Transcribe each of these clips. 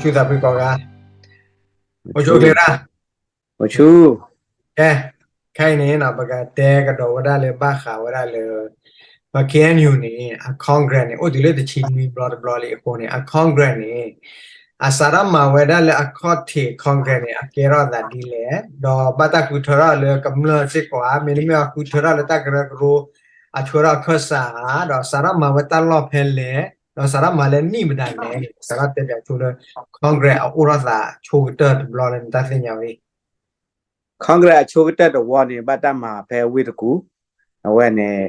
သုသးဖှံကိးဂၤ, အိၣ်ဆူၣ်အိၣ်ချ့ဒၣ်, အိၣ်ဆူၣ်, ကဲ, ခဲအံၤန့ၣ် ပကတဲကဒီးဝဲဒၣ်လၢဘၣ်ဃးဝဲဒၣ်လၢ ပ K N U န့ၣ် အ Congress န့ၣ် အိၣ်တုၤလၢတဆံနွံဘျီတဘျီလံအဃိန့ၣ် အ Congress န့ၣ် အစးထီၣ်မၤဝဲဒၣ်လၢအခီၣ်ထံး Congress န့ၣ် အကဲထီၣ်အသးဒ်လဲၣ်, ဒီးဘၣ်တၢ်ဃုထၢထီၣ်လၢကမျၢၢ်စ့ၢ်ကီးဧါ, မ့တမ့ၢ်အဃုထၢထီၣ်လၢတၢ်ကရၢကရိ အဆှၢထီၣ်အခၢၣ်စးဧါ, ဒီးစးထီၣ်မၤဝဲတၢ်လီၢ်ဖဲလဲၣ်, ဒီးစးထီၣ်မၤလၢနံၣ်မတၤလဲၣ်န့ၣ် စးထီၣ်တဲပၠးဆိလၢ Congress အအိၣ်ထီၣ်သးဆိကတၢၢ်တဘျီလၢနတၢ်သ့ၣ်ညါဝဲ Congress အဆိကတၢၢ်တဝီန့ၣ် ဘၣ်တၢ်မၤဖဲဝ့ၢ်တကူၣ်, အဝဲန့ၣ်,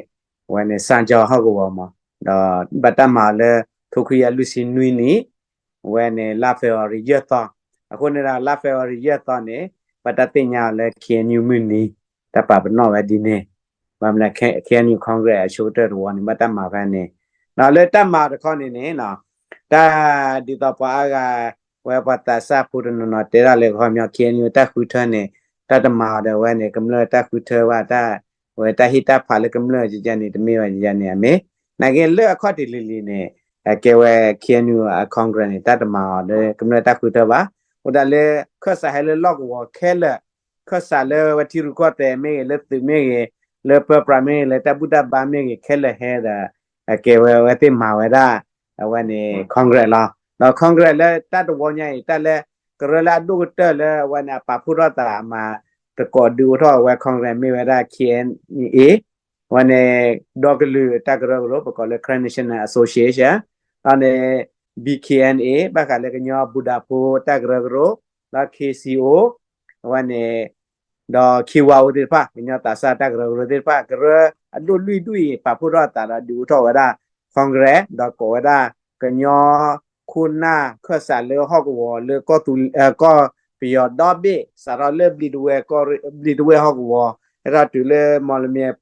အဝဲန့ၣ် စၣ်ကၠီဟီၣ်ကဝီၤမး, ဒီးဘၣ်တၢ်မၤအီၤလၢ ထိခွံကယၤလွံၢ်ဆံနွံနံၣ်, အဝဲန့ၣ် လါ February ယဲၢ်သီ, အဃိန့ၣ်ဒီး လါ February ယဲၢ်သီန့ၣ် ဘၣ်တၢ်သ့ၣ်ညါအီၤလၢ K N U မုၢ်နံၤ, တၢ်ပာ်ပနီၣ်ဝဲဒ်န့ၣ်, ဘၣ်မနုၤ K N U Congress အဆိကတၢၢ်တဝီန့ၣ် ဘၣ်တၢ်မၤဖဲန့ၣ်, ဒီးလၢတၢ်မၤတခီန့ၣ်န့ၣ် တၢ်ဒ်သိးပှၤအါဂၤ ဝဲပှၤသးစၢ်ဖိတနီၤနီၤတဲဒၣ်လၢ ခီပညီ K N U တၢ်ဃုထၢန့ၣ် တၢ်တမၤအီၤဒီးဝဲန့ၣ် ကမျၢၢ်တၢ်ဃုထၢဘၣ်တၢ်, ဝဲတၢ်ဟ့ၣ်တၢ်ဖးလၢကမျၢၢ်ကန့ၣ် တမ့ၢ်ဝဲန့ၣ် အမ့ၢ်, နာ်က့လၢအခီၣ်ထံးလံၤလံၤန့ၣ်, အကဲဝဲ K N U အ Congress န့ၣ် တၢ်တမၤအီၤလၢကမျၢၢ်တၢ်ဃုထၢဘၣ်, အိၣ်ဒၣ်လၢခၢၣ်စးဟဲလၢလီၢ်ကဝီၤခဲလၢာ်, ခၢၣ်စးလၢဝဲထံရူၢ်ကီၢ်သဲးမ့ၢ်ဂ့ၤ လၢသုးမ့ၢ်ဂ့ၤ, လၢပၢပြးမ့ၢ်ဂ့ၤ လၢတၢ်ဘူၣ်တၢ်ဘါမ့ၢ်ဂ့ၤ ခဲလၢာ်ဟဲဒီး အကဲဝဲအဝဲသ့ၣ်မၤဝဲဒၣ် အဝဲန့ၣ် Congress လီၤ. ဒီး Congress လၢတၢ်တဝီညါအံၤ တၢ်လၢ ကရၢလၢအဒိၣ်ကတၢၢ်လၢအဝဲန့ၣ် အပာ်ဖှိၣ်ထီၣ်သးအမၤသကိးဒုးအိၣ်ထီၣ်အဝဲ Congress မ့ၢ်ဝဲဒၣ် K N A, အဝဲန့ၣ် ဒီကလုာ်တၢ်ကရၢကရိ ပကိးလၢ Karen National Association, ဒီးန့ၣ် B K N A ဘၣ်ဃးလၢကညီဘူဒၤဖိတၢ်ကရၢကရိ, ဒီး K C O အဝဲန့ၣ် ဒီး K Y O သ့ၣ်တဖၣ် ကညီသးစၢ်တၢ်ကရၢကရိသ့ၣ်တဖၣ် ကရၢအဒိၣ်လွံၢ်ဒူၣ်အံၤ ပာ်ဖှိၣ်ထီၣ်အသးဒီးဒုးအိၣ်ထီၣ်ဝဲဒၣ် Congress ဒီးကိးဝဲဒၣ် ကညီခိၣ်နၢ်ခၢၣ်စးလၢဟီၣ်ကဝီၤလၢကီၢ်သူ, ကီၢ်ပယီၤဒီဘ့ၣ် စးထီၣ်လၢ ဘျံးတဝဲၢ်ဟီၣ်ကဝီၤ ဟဲထီၣ်တုၤလၢမီၢ်လမၠဲၣ်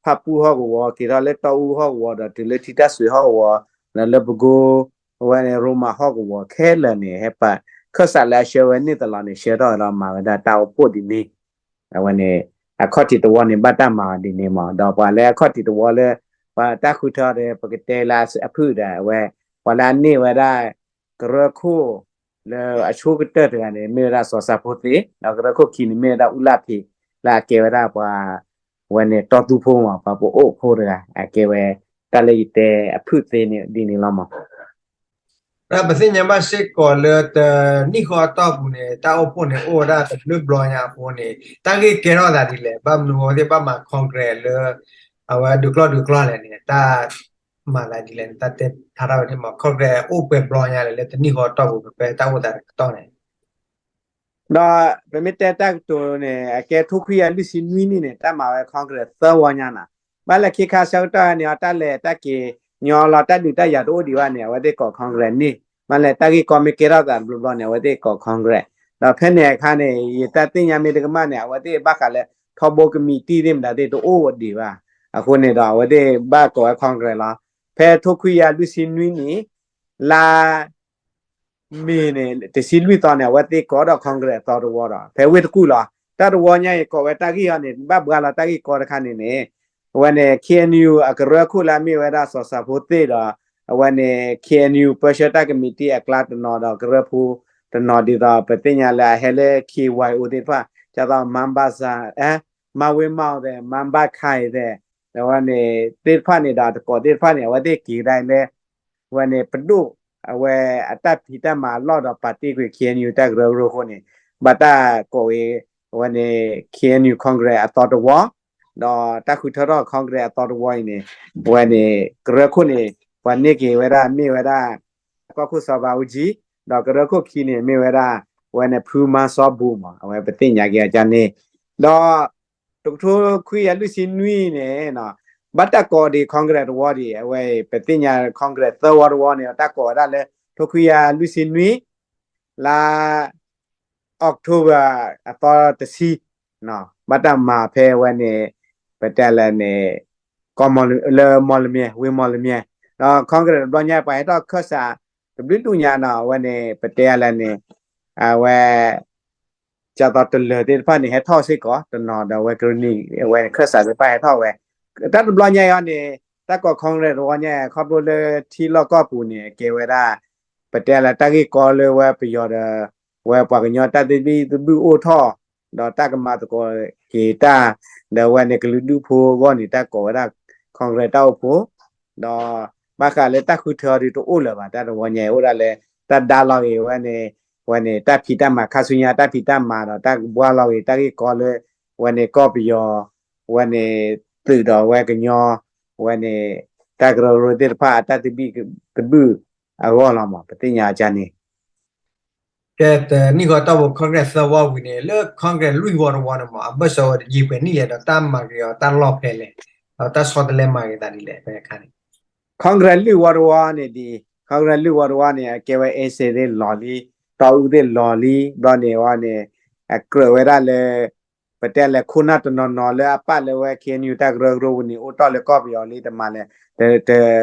ဖၣ်ပူၣ်ဟီၣ်ကဝီၤ က့ၤထီၣ်လၢတီအူဟီၣ်ကဝီၤ ဒီးတုၤလၢထံတၢ်ဆွံးဟီၣ်ကဝီၤ ဒီးလၢပကိ အဝဲန့ၣ် ရိမၤဟီၣ်ကဝီၤခဲလၢာ်န့ၣ် ဟဲပာ် ခၢၣ်စးလၢအဆှၢဝဲန့ၢ်သလီၤန့ၣ် ဆှၢထီၣ်ဒီးမၤဝဲဒၣ်တၢ်အိၣ်ဖှိၣ်ဒ်န့ၣ်, အဝဲန့ၣ် အခီၣ်ထံးတဝီန့ၣ် ဘၣ်တၢ်မၤအီၤဒ်န့ၣ်မး ဒီးပှၤလၢအခီၣ်ထံးတဝီလၢ ပှၤတၢ်ဃုထၢဒီး ပကတဲလၢအဖုၣ်ဒီး အဝဲ ပှၤလၢအန့ၢ်ဝဲဒၣ် ကရၢခိၣ် လၢအဆိကတၢၢ်တဂၤန့ၣ် မ့ၢ်ဝဲဒၣ်စီၤစၢ်ဖိသ့, ဒီးကရၢခိၣ်ခံန့ၣ် မ့ၢ်ဝဲဒၣ်အူလၣ်ဖံး လၢအကဲဝဲဒၣ်ပှၤ ဝဲန့ၣ်တီသူဖိမး ပှၤပအိၣ်ဖိတဂၤ အကဲဝဲ တၢ်လၢယတဲအဖုၣ်သ့န့ၣ်ဒ်န့ၣ်လီၤမး. ဒီးပသ့ၣ်ညါဘၣ်စ့ၢ်ကီးလၢတနံၣ်ဃီအတီၢ်ပူၤန့ၣ် တၢ်အိၣ်ဖှိၣ်န့ၣ် အိၣ်ဝဲဒၣ်တဘျုးဘျီညါအဃိန့ၣ် တၢ်ဂ့ၢ်ကဲထီၣ်သးဒ်လဲၣ်, ဘၣ်မနုၤအဝဲသ့ၣ်ဘၣ်မၤ Congress လၢ အဝဲဒုးကျီၢ်ဒုးကျီၢ်လဲၣ်န့ၣ် တၢ်မၤသးဒ်လဲၣ်န့ၣ် တၢ်တဲဖျါထီၣ်ဝဲန့ၣ်မး Congress အိၣ်ပှဲၤဘျီညါလဲၣ် လၢတနံၣ်ဃီအတီၢ်ပူၤ ဖဲတၢ်အိၣ်သးတကတီၢ်န့ၣ် ဒီးပမ့ၢ်တဲတၢ်ကတိၤန့ၣ် အကဲထိခွံကယၤလွံၢ်ဆံနွံနံၣ်န့ၣ် တၢ်မၤဝဲ Congress သၢဝီညါနီၤ. ဘၣ်လဲၣ်ခ့ခါဆၢကတီၢ်န့ၣ် တၢ်လဲၤတၢ်က့ၤညီလီၤ တၢ်ဒုးတၢ်ယၤတအိၣ်ဒံးဘၣ်န့ၣ် အဝဲသ့ၣ်ကိး Congress န့ၣ်, ဘၣ်လဲၣ်တၢ်ဂ့ၢ်ကီမ့ၢ်ကဲထီၣ်သးတဘျီဘျီန့ၣ် အဝဲသ့ၣ်ကိး Congress. ဒီးဖဲန့ၣ်အခါန့ၣ် ယတၢ်သ့ၣ်ညါမ့ၢ်တကမၣ်န့ၣ် အဝဲသ့ၣ်ဘၣ်ဃးလၢ ထီဘိကမံးတံၢ်သ့ၣ်မတၤသ့ၣ်တအိၣ်ဒံးဘၣ်. အဃိန့ၣ်ဒီး အဝဲသ့ၣ်ဘၣ်ကိးဝဲ Congress လီၤ. ဖဲထိခွံကယၤလွံၢ်ဆံနွံနံၣ် လါ မ့ၢ်န့ၣ် တဆံလွံၢ်သီန့ၣ် အဝဲသ့ၣ်ကိးဒီး Congress အသီတဝီဒီး ဖဲဝ့ၢ်တကူၣ်လီၤ. တၢ်တဝီညါအံၤကိးဝဲတၢ်ဂ့ၢ်အီၤန့ၣ် ဘၣ်ဘှါလီၤတၢ်ဂ့ၢ်ကီတခါန့ၣ်န့ၣ် အဝဲန့ၣ် K N U အကရၢခိၣ်လၢအမ့ၢ်ဝဲဒၣ်စီၤစၢ်ဖိသ့ၣ်ဒီး အဝဲန့ၣ် K N U ပၢဆှၢတၢ်ကမံးတံၢ်အကျါတနီၤဒီးကရၢဖိတနီၤဒ်သိး ပသ့ၣ်ညါလၢအဟဲလၢ K Y O သ့ၣ်တဖၣ် ဒ်သိး မၣ်ဘၣ်စၣ် မၣ်ဝ့မၣ်အီၤသဲး မၣ်ဘၣ်ခါအံၤသဲး အဝဲန့ၣ် သ့ၣ်တဖၣ်န့ၣ်ဒီးတကိးသ့ၣ်တဖၣ်န့ၣ် အဝဲသ့ၣ်က့ၤကဒါလၢ အဝဲန့ၣ် ပဒိၣ် အဝဲအတၢ်ဖံးတၢ်မၤအလီၢ်ဒီးပာ်တ့ၢ်ကွံာ် K N U တၢ်ကရၢကရိအဃိန့ၣ် ဘၣ်တၢ်ကိးဝဲ အဝဲန့ၣ် K N U Congress အသီတဝီ ဒီးတၢ်ဃုထၢထီၣ် Congress အသီတဝီအံၤန့ၣ် အဝဲန့ၣ် ကရၢခိၣ်န့ၣ် ပှၤန့ၢ်က့ၤဝဲဒၣ်မ့ၢ်ဝဲဒၣ် ကီၢ်ခိၣ်စီၤဘးအူကၠံ ဒီးကရၢခိၣ်ခံန့ၣ် မ့ၢ်ဝဲဒၣ် အဝဲန့ၣ် ဖုမါစီဘူၣ်မး အဝဲပသ့ၣ်ညါက့ၤအီၤန့ၣ် ဒီး တကထိခွံကယၤလွံၢ်ဆံနွံန့ၣ် ဘၣ်တၢ်ကိးဒံး Congress တဝီဒံး အဝဲပသ့ၣ်ညါ Congress သၢဝီတဝီန့ၣ် တၢ်ကိးဝဲဒၣ်လၢ ထိခွံကယၤလွံၢ်ဆံနွံ လါ October အသီတဆံ ဘၣ်တၢ်မၤဖဲဝဲန့ၣ် ပတဲလဲၣ်န့ၣ် ကီၢ်မီၢ်လၢ မီၢ်လမၠဲၣ် ဝ့ၢ်မီၢ်လမၠဲၣ် ဒီး Congress တဘျီညါ ပှၤဟဲထီၣ်ခၢၣ်စး တဘျုးဒူၣ်ညါနီၤ အဝဲန့ၣ် ပတဲလဲၣ်န့ၣ် အဝဲ ကၠၣ်သီတလၢာ်သ့ၣ်တဖၣ်န့ၣ် ဟဲထီၣ်စ့ၢ်ကီး တနီၤဒီးဝဲကရၢနံၤ အဝဲခၢၣ်စးသ့ၣ်တဖၣ်ဟဲထီၣ်ဝဲ တၢ်တဘျီညါအံၤန့ၣ် တၢ်ကိး Congress တဝီညါ ခီဖျိလၢထံလီၢ်ကီၢ်ပူၤန့ၣ် အကဲဝဲဒၣ် ပတဲလၢတၢ်ဂ့ၢ်ကီလၢဝဲပယီၤဒီး ဝဲပှၤကညီတၢ်သဘံၣ်သဘုၣ်အိၣ်ထီၣ် ဒီးတၢ်ကမၤသကိးက့ၤတၢ် ဒီးဝဲန့ၣ်ကလုာ်ဒူၣ်ဖိအဂီၢ်န့ၣ် တၢ်ကိးဝဲဒၣ် Congress တၢ်အိၣ်ဖှိၣ် ဒီးဘၣ်ဃးလၢတၢ်ဃုထၢအီၤဒုးတအိၣ်လၢၤဘၣ် တၢ်တဝီညါအံၤ အိၣ်ဒၣ်လၢ တၢ်ဒါလီၤဂ့ၤဝဲန့ၣ် ဝဲန့ၣ် တၢ်ဖံးတၢ်မၤ ခါဆူညါတၢ်ဖံးတၢ်မၤဒီး တၢ်ဘှါလီၤဂ့ၤ တၢ်ဂ့ၢ်ကီလၢ ဝဲန့ၣ်ကီၢ်ပယီၤ ဝဲန့ၣ် သုးဒီးဝဲကညီ ဝဲန့ၣ် တၢ်ကရၢကရိသ့ၣ်တဖၣ် အတၢ်သဘံၣ်သဘုၣ်အဂီၢ်လီၤမး ပသ့ၣ်ညါအီၤန့ၣ် ကဲတနံၣ်ဃီတီၢ်ပူၤ Congress သၢဝီဝံၤန့ၣ် လၢ Congress လွံၢ်ဝီတဝီန့ၣ်မး အဘၢၣ်စၢၤဝဲတယံာ်ပှဲၤနံၣ်လဲၣ် ဒီးတၢ်မၤက့ၤအီၤတၢ်လီၢ်ဖဲလဲၣ် ဒီးတၢ်ဆီတလဲမၤက့ၤသးဒ်လဲၣ် ဖဲအခါန့ၣ် Congress လွံၢ်ဝီတဝီန့ၣ်ဒ်အံၤ Congress လွံၢ်ဝီတဝီန့ၣ် အကဲဝဲ အ့စ့ၣ်သ့ၣ်လီၤလံ တီအူသ့ၣ်လီၤလံ ဘျီန့ၣ်ဝဲန့ၣ် အကြၢးဝဲဒၣ်လၢ ပတဲလဲၣ်ခိၣ်နၢ်တနီၤနီၤလၢအပာ်လၢဝဲ KNU တၢ်ကရၢကရိပူၤန့ၣ် အိၣ်တီၢ်လၢကီၢ်ပယီၤလံတမၤလဲၣ် တ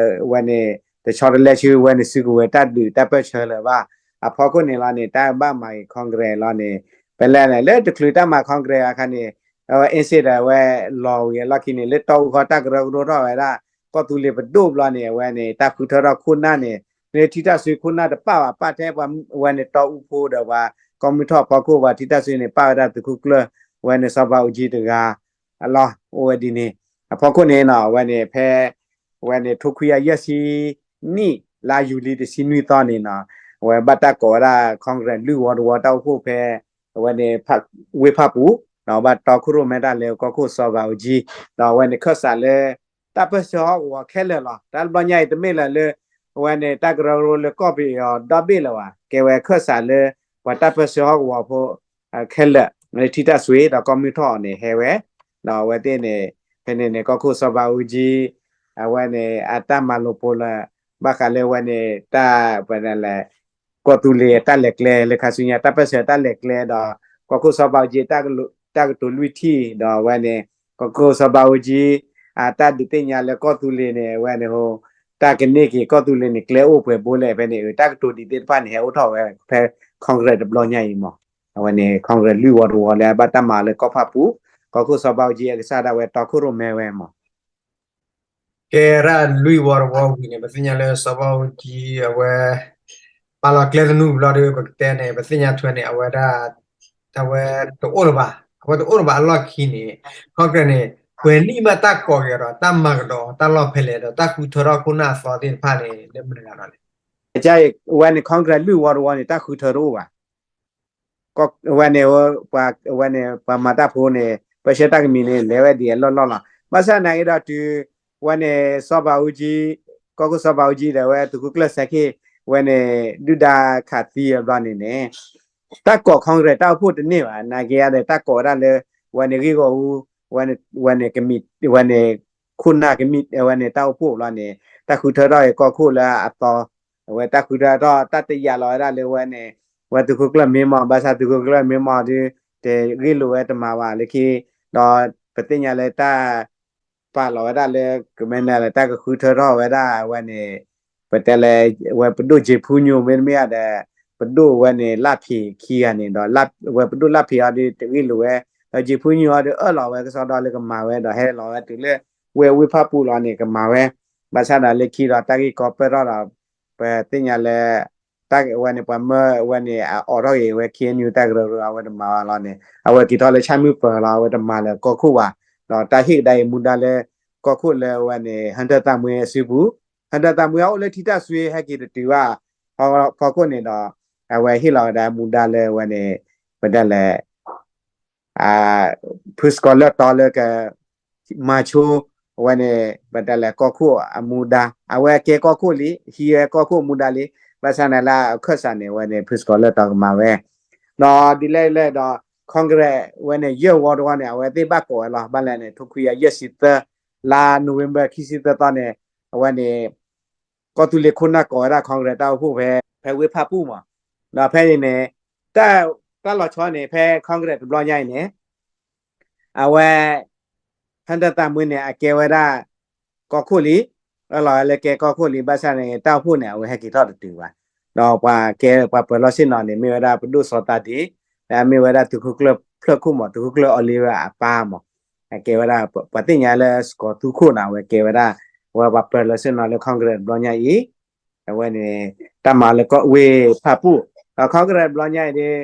ဝဲန့ၣ် တဆီတလဲဆူဝဲန့ၣ် စုကဝဲၤတၢ်ဒုးတၢ်ပၢၢ်ဆၢလၢၤဘၣ် အဖီခိၣ်န့ၣ်လီၤန့ၣ် တၢ်ဘၣ်မၤက့ၤ Congress လီၤန့ၣ် ပလဲၣ်န့ၣ် လၢတချုးတၢ်မၤ Congress အခါန့ၣ် အဝဲ အ့စ့ၣ် ဒီးဝဲလီၤဝံၤအလီၢ်ခံန့ၣ် လၢတီအူဃီတၢ်ကရၢကရိထီၣ်ဝဲဒၣ် ကီၢ်သူလ့ၤပဒိၣ်ဘျီန့ၣ် အဝဲန့ၣ် တၢ်ဃုထၢထီၣ်ခိၣ်နၢ်န့ၣ် လၢထံတၢ်ဆွ့ခိၣ်နၢ်တပာ်ဘၣ် ပာ်ထဲပှၤဝဲန့ၣ်တီအူဖိဒီးပှၤကီၢ်မုၢ်ထီၣ်ဖီခိၣ် ပှၤထံတၢ်ဆွ့န့ၣ် ပာ်ဝဲဒၣ်သုးခိၣ်ကျၢၢ် ဝဲန့ၣ်စီၤဘးအူကၠံတဂၤ အလီၢ်အိၣ်ဝဲဒ်န့ၣ် အဖီခိၣ်န့ၣ်နီၤ အဝဲန့ၣ်ဖဲ ဝဲန့ၣ်ထိခွံကယၤယဲၢ်ဆံနံၣ် လါယူၤလံတဆံနွံသီန့ၣ်နီၤ အဝဲဘၣ်တၢ်ကိးဝဲဒၣ် Congress လွံၢ်ဝီတဝီတၢ်အိၣ်ဖှိၣ်ဖဲ အဝဲန့ၣ် ဝ့ၢ်ဖၣ်ပူၤ ဒီးဘၣ်တီခိၣ်ရိၣ်မဲတၢ်လၢကီၢ်ခိၣ်စီၤဘးအူကၠံ ဒီးအဝဲန့ၣ်ခၢၣ်စးလၢ တၢ်ပၢၢ်ဆၢဟီၣ်ကဝီၤခဲလၢာ်လီၤ. တၢ်တဘျီညါအံၤတမ့ၢ်လၢၤလၢ အဝဲန့ၣ် တၢ်ကရၢကရိလၢကီၢ်ပယီၤဒီဘ့ၣ်လၢၤဘၣ်. ကဲဝဲခၢၣ်စးလၢ ပှၤတၢ်ပၢၢ်ဆၢဟီၣ်ကဝီၤဖိ ခဲလၢာ် လၢထံတၢ်ဆွ့ဒီးကီၢ်မုၢ်ထီၣ်န့ၣ်ဟဲဝဲ ဒီးအဝဲသ့ၣ်န့ၣ် ဖဲန့ၣ်န့ၣ် ကီၢ်ခိၣ်စီၤဘးအူကၠံ အဝဲန့ၣ် အတၢ်မၤလိာ်ဖိလၢ ဘၣ်ဃးလၢအဝဲန့ၣ် တၢ် ပလဲၣ် ကီၢ်သူလ့ၤအတၢ်လဲၤကျဲ လၢခါဆူညါတၢ်ပၢၢ်ဆၢတၢ်လဲၤကျဲဒီး ကီၢ်ခိၣ်စီၤဘးအူကၠံ တၢ်ကတိၤလွံၢ်ထံၣ် ဒီးအဝဲန့ၣ် ကီၢ်ခိၣ်စီၤဘးအူကၠံ အတၢ်ဒုးသ့ၣ်ညါလၢကီၢ်သူလ့ၤန့ၣ် အဝဲန့ၣ် တၢ်ကန့ၢ်က့ၤကီၢ်သူလ့ၤန့ၣ် ကျဲအိၣ်ပှဲၤဘိလဲၣ် ဖဲန့ၣ် တၢ်ကတိၤဒ်သ့ၣ်တဖၣ်န့ၣ် ဟဲအိၣ်ထီၣ်ဝဲဖဲ Congress တဘျီညါအံၤမး အဝဲန့ၣ် Congress လွံၢ်ဝီတဝီလၢအဘၣ်တၢ်မၤလၢကီၢ်ဖၣ်ပူၤ ကီၢ်ခိၣ်စီၤဘးအူကၠံ အကစၢ်ဒၣ်ဝဲတီခိၣ်ရိၣ်မဲဝဲမး ကဲဒၣ်လွံၢ်ဝီတဝီဝံၤန့ၣ် ပသ့ၣ်ညါလၢစီၤဘးအူကၠံ အဝဲ ပာ်လီၤကျဲသနူဘျီဒီး ပကတဲန့ၣ် ပသ့ၣ်ညါထွဲန့ၣ် အဝဲဒၣ် အဝဲတအိၣ်လၢၤဘၣ် အဝဲတအိၣ်လၢၤဘၣ်အလီၢ်ခံန့ၣ် Congress န့ၣ် ပှဲၤနံၣ်မးတၢ်ကိးက့ၤဒီး တၢ်မၤကဒီးတၢ်လီၢ်ဖဲလဲၣ်ဒီး တၢ်ဃုထၢထီၣ်ခိၣ်နၢ်အသီသ့ၣ်တဖၣ်န့ၣ် လၢမတၤဂၤဒီးလဲၣ် အဝဲန့ၣ် Congress လွံၢ်ဝီတဝီန့ၣ် တၢ်ဃုထၢတအိၣ်ဘၣ် ဝဲန့ၣ် ဝဲန့ၣ် ပှၤမၤတၢ်ဖိန့ၣ် ပၢဆှၢတၢ်ကမံၤန့ၣ် လဲၤဝဲဒ်အလီၢ်လီၢ်လီၤ. ဘၣ်ဆၣ်နာ်က့ဒီးတုၤ ဝဲန့ၣ် စီၤဘးအူကၠံ ကီၢ်ခိၣ်စီၤဘးအူကၠံဒီးဝဲသုးခိၣ်ကျၢၢ်စဲခ့ၣ် ဝဲန့ၣ် ဒုၣ်ဒါခးသံအဘျီန့ၣ်န့ၣ် တၢ်ကိး Congress တၢ်အိၣ်ဖှိၣ်တန့ၢ်ဘၣ်. နာ်က့ဒီးတၢ်ကိးဝဲဒၣ်လၢ ဝဲန့ၣ်ဂ့ၢ်ဂီၢ်အူ ဝဲန့ၣ်ကမံး ဝဲန့ၣ် ခိၣ်နၢ်ကမံး ဝဲန့ၣ်တၢ်အိၣ်ဖှိၣ်အဘျီန့ၣ် တၢ်ဃုထၢထီၣ်က့ၤကီၢ်ခိၣ်လၢအသီ အဝဲတၢ်ဃုထၢထီၣ်တၢ်တယာ်လီၤဝဲဒၣ်လၢဝဲန့ၣ် ဝဲသုးခိၣ်ကျၢၢ်မ့ၢ်မီၢ် ဘၣ်ဆၣ်သုးခိၣ်ကျၢၢ်မ့ၢ်မီၢ်ဒီး တဂ့ၢ်လိာ်ဝဲတမၤဘၣ်လၢခံ ဒီးပသ့ၣ်ညါလၢတၢ် ပာ်လီၤဝဲဒၣ်လၢ ကမ့ၢ်န့ၣ်လၢတၢ်ကဃုထၢထီၣ်ဝဲဒၣ်ဝဲန့ၣ် ပတဲလၢ ဝဲပဒိၣ်ကၠ့ဖူညိၣ်မ့တမ့ၢ်ဒီး ပဒိၣ်ဝဲန့ၣ်လၢဖံးခံဂၤန့ၣ်ဒီး ဝဲပဒိၣ်လၢဖံးအီၤဒီးတဂ့ၢ်လိာ်ဝဲ ဒီးကၠ့ဖူညိၣ်အီၤဒီးအၢၣ်လီၤဝဲကစီဒီလၢကမၤဝဲဒီးဟဲလီၤဝဲတုၤလၢ ဝ့ၢ်ဝ့ၢ်ဖၣ်ပူၤလီၤန့ၣ် ကမၤဝဲ ဘၣ်ဆၣ်ဒီးလၢခံဒီးတၢ်ဂ့ၢ်ကီပၢၢ်ထီၣ်ဒီး ပသ့ၣ်ညါလၢ တၢ်ဝဲန့ၣ် ပှၤမၢဝဲန့ၣ် အအိးထီၣ်က့ၤဝဲ KNU တၢ်ကရၢကရိအဝဲတမၤဝဲလီၤန့ၣ် အဝဲက့ၤထီၣ်လၢဆၣ်မုၢ်ပၢၤလီၤ အဝဲတမၤလၢကီၢ်ခိၣ်ဘၣ် ဒီးတၢ်ဟ့ၣ်ကဒါအံၤမူဒါလၢ ကီၢ်ခိၣ်လၢဝဲန့ၣ် ဟၢၣ်ဒၢၣ်သးမှဲအစုပူၤ ဟၢၣ်ဒၢၣ်သးမှဲအအိၣ်လၢထံတၢ်ဆွ့ဟဲက့ၤတတုၤဘၣ် ဖီခိၣ်န့ၣ်ဒီး အဝဲဟ့ၣ်လီၤကဒါမူဒါလၢဝဲန့ၣ် ပတဲလဲၣ် ဖုစကီၤလၢၢ်တီလၢက မၤဆိ အဝဲန့ၣ် ပတဲလဲၣ် ကီၢ်ခိၣ်အမူဒါ အဝဲကဲကီၢ်ခိၣ်လံ ဟံးဝဲကီၢ်ခိၣ်အမူဒါလံ ဘၣ်ဆၣ်န့ၣ်လၢအခၢၣ်စးန့ၣ် အဝဲန့ၣ် ဖုစကီၤလၢၢ်တီကမၤဝဲ ဒီးဒ်လဲၣ်လဲၣ်ဒီး Congress ဝဲန့ၣ် ယဲၢ်ဝီတဝီန့ၣ် အဝဲသ့ၣ်ဘၣ်ကိးဝဲလီၤ ဘၣ်လဲၣ်န့ၣ် ထိခွံကယၤယဲၢ်ဆံသၢ လါ November ခံဆံသၢသီန့ၣ် အဝဲန့ၣ် ကီၢ်သူလ့ၤခိၣ်နၢ်ကိးဝဲဒၣ် Congress တၢ်အိၣ်ဖှိၣ်ဖဲ ဖဲဝ့ၢ်ဖၣ်ပူၣ်မး ဒီးဖဲအံၤန့ၣ် တၢ် တၢ်လီၤဆီန့ၣ် ဖဲ Congress တဘျီညါအံၤန့ၣ် အဝဲ ဟၢၣ်ဒၢၣ်သးမှဲန့ၣ် အကဲဝဲဒၣ် ကီၢ်ခိၣ်လံ အလီၤလၢကဲကီၢ်ခိၣ်လံ ဘၣ်ဆၣ်န့ၣ် တၢ်အိၣ်ဖှိၣ်န့ၣ် အဝဲဟဲက့ၤထီၣ်တတုၤဘၣ် ဒီးပှၤကဲပှၤပၢၤလီၢ်ဆ့ၣ်နီၤန့ၣ် မ့ၢ်ဝဲဒၣ်ပဒိၣ်စီၤသးဒ့ လၢအမ့ၢ်ဝဲဒၣ်သုးခိၣ်ကျၢၢ်ဖျၢၣ်ခိၣ်မး သုးခိၣ်ကျၢၢ်အီလ့ဝဲအပၢ်မး အကဲဝဲဒၣ် ပှၤသ့ၣ်ညါလၢစကီၤသူခိၣ်န့ၣ် အဝဲကဲဝဲဒၣ် အဝဲပှၤပၢၤလီၢ်ဆ့ၣ်နီၤလၢ Congress တဘျီညါအံၤ အဝဲန့ၣ် တၢ်မၤလၢကီၢ်ဝ့ၢ်ဖၣ်ပူၣ်, ဒီး Congress ဘျီညါအံၤဒီး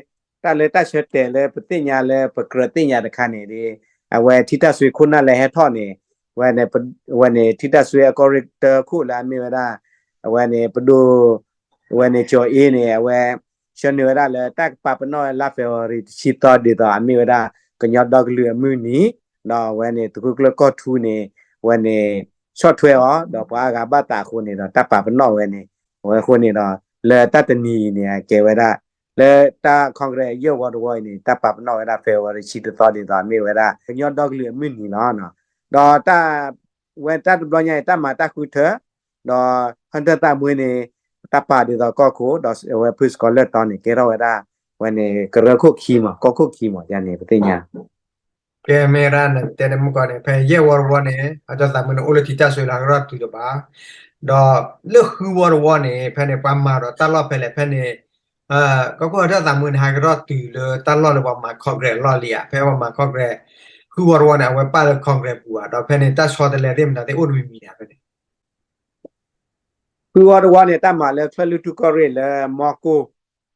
တၢ်လၢတၢ်ဆၢတဲာ်လၢပသ့ၣ်ညါလၢပကြၢးသ့ၣ်ညါတခါန့ၣ်ဒီး အဝဲထံတၢ်ဆွ့ခိၣ်နၢ်လၢဟဲထီၣ်န့ၣ် ဝဲန့ၣ် ထံတၢ်ဆွ့အကီၢ်ရ့ၣ်တၢခိၣ်လၢအမ့ၢ်ဝဲဒၣ် အဝဲန့ၣ် ပဒိၣ် အဝဲန့ၣ် ကၠီၤအ့န့ၣ် အဝဲ ဆှၢနုာ်ဝဲဒၣ်လၢတၢ်ကပာ်ပနီၣ်ဝဲလါ February တဆံသီ ဒ်သိးအမ့ၢ်ဝဲဒၣ် ကညီဒီကလုာ်အမုၢ်နံၤ, ဒီးအဝဲန့ၣ် သုးခိၣ်ကျၢၢ်ကီၢ်ထူန့ၣ် အဝဲန့ၣ် ဆီၣ်ထွဲအီၤ ဒီးပှၤအါဂၤဘၣ်သးအဃိန့ၣ်ဒီး တၢ်ပာ်ပနီၣ်ဝဲန့ၣ် အဝဲအဃိန့ၣ်ဒီး လၢတၢ်တနံၤအံၤန့ၣ် အကဲဝဲဒၣ် လၢတၢ် Congress ယဲၢ်ဝီတဝီအံၤန့ၣ် တၢ်ပာ်ပနီၣ်ဝဲဒၣ် February တဆံသီ ဒ်သိးအမ့ၢ်ဝဲဒၣ် ကညီဒီကလုာ်အမုၢ်နံၤလီၤ. ဒီးတၢ် ဝဲတၢ်တဘျီညါအံၤ တၢ်မၤတၢ်ဃုထၢ ဒီး ဟၢၣ်တၢၣ်သးမှ့န့ၣ် တၢ်ပာ်ဒ်သိးကီၢ်ခိၣ် ဒီးအဝဲဖုစကီၤလၢၢ်တီန့ၣ် ကဲထီၣ်ဝဲဒၣ် ဝဲန့ၣ် ကရၢခိၣ်ခံမး ကီၢ်ခိၣ်ခံမး ယၤန့ၣ် ပသ့ၣ်ညါ ကဲမ့ၢ်ဒၣ်နတဲန့ၣ်မုၢ်ကီၢ်န့ၣ် ဖဲယဲၢ်ဝီတဝီန့ၣ် ဟၢၣ်တၢၣ်သးမှ့န့ၣ် အိၣ်လၢထံတၢ်ဆွ့လၢဟးကရီၣ်တုၤတဘၣ်, ဒီးလၢဃုဝီတဝီန့ၣ် ဖဲန့ၣ် ပှၤမၤဒီးတၢ်လီၢ်ဖဲလဲၣ် ဖဲန့ၣ် ကီၢ်ခိၣ်ဟၢၣ်တၢၣ်သးမှ့န့ၣ် ဟးကရီၣ်တုၤလၢတၢ်လီၢ်လၢပှၤမၤ Congress အလီၢ်လံဧါ, ဖဲပှၤမၤ Congress ဃုဝီတဝီန့ၣ် အဝဲပာ်လၢ Congress ပူၤဧါ, ဒီးဖဲန့ၣ်တၢ်ဆီတလဲသ့ၣ်မတၤသ့ၣ်အိၣ်တမံၤမံၤဧါ ဖဲန့ၣ် ဃုဝီတဝီန့ၣ် တၢ်မၤလၢချၢၣ်လွံၢ်ထူၣ်ကီၢ်ရ့ၣ်လၢမီကိၢ်,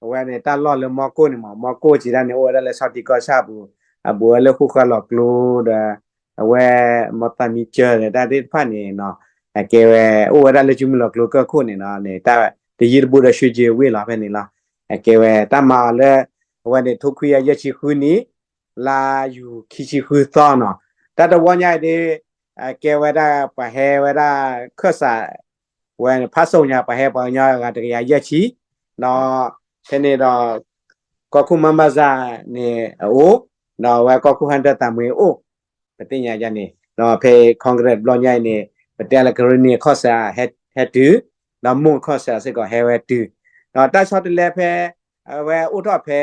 အဝဲန့ၣ် တၢ်လီၢ်လၢမီကိၢ်န့ၣ်မး, မီကိၢ်စံးဒၣ်န့ၣ် အိၣ်ဝဲဒၣ်လၢဆီထံကီၢ်ဆၣ်ပူၤ, အဘူးဝဲလၢဃိဃာ်လီၤကျိဒီး အဝဲ မီသးမံစၢၤဒီးတၢ်သ့ၣ်တဖၣ်န့ၣ်နီၤ, အကဲဝဲ အိၣ်ဝဲဒၣ်လၢစုမုၢ်လီၤကျိကၢၢ်ခိၣ်န့ၣ်နီၤ, တၢ်တယံာ်တဘူးဒီး ရွှ့ၣ်ကၠ့ဝ့ၢ်လီၤ ဖဲန့ၣ်လီၤ. အကဲဝဲ တၢ်မၤအီၤလၢ အဝဲန့ၣ် ထိခွံကယၤယဲၢ်ဆံဃုနံၣ် လါယူၤခံဆံဃုသီနီၤ, တၢ်တဝီညါအံၤဒီး အကဲဝဲဒၣ် ပှၤဟဲဝဲဒၣ် ခၢၣ်စး ဝဲဖးစိညါ ပှၤဟဲပှၤကညီအဂၤတကယၤယဲၢ်ဆံ, ဒီး ဖဲန့ၣ်ဒီး ကီၢ်ခိၣ်မါဘၣ်စၢ်န့ၣ်အအိၣ်, ဒီးအဝဲကီၢ်ခိၣ်ဟၢၣ်တၢၣ်သးမှ့အိၣ်, ပသ့ၣ်ညါယၤန့ၣ်, ဒီးဖဲ Congress တဘျီညါအံၤန့ၣ် ပတဲလၢကရ့ၣ်နံၣ်ခၢၣ်စးဟဲတုၤ, ဒီးမိၢ်ခၢၣ်စးစ့ၢ်ကီး ဟဲဝဲတုၤ, ဒီးတၢ်ဆီတလဲဖဲ အဝဲအိၣ်ထီၣ်ဖဲ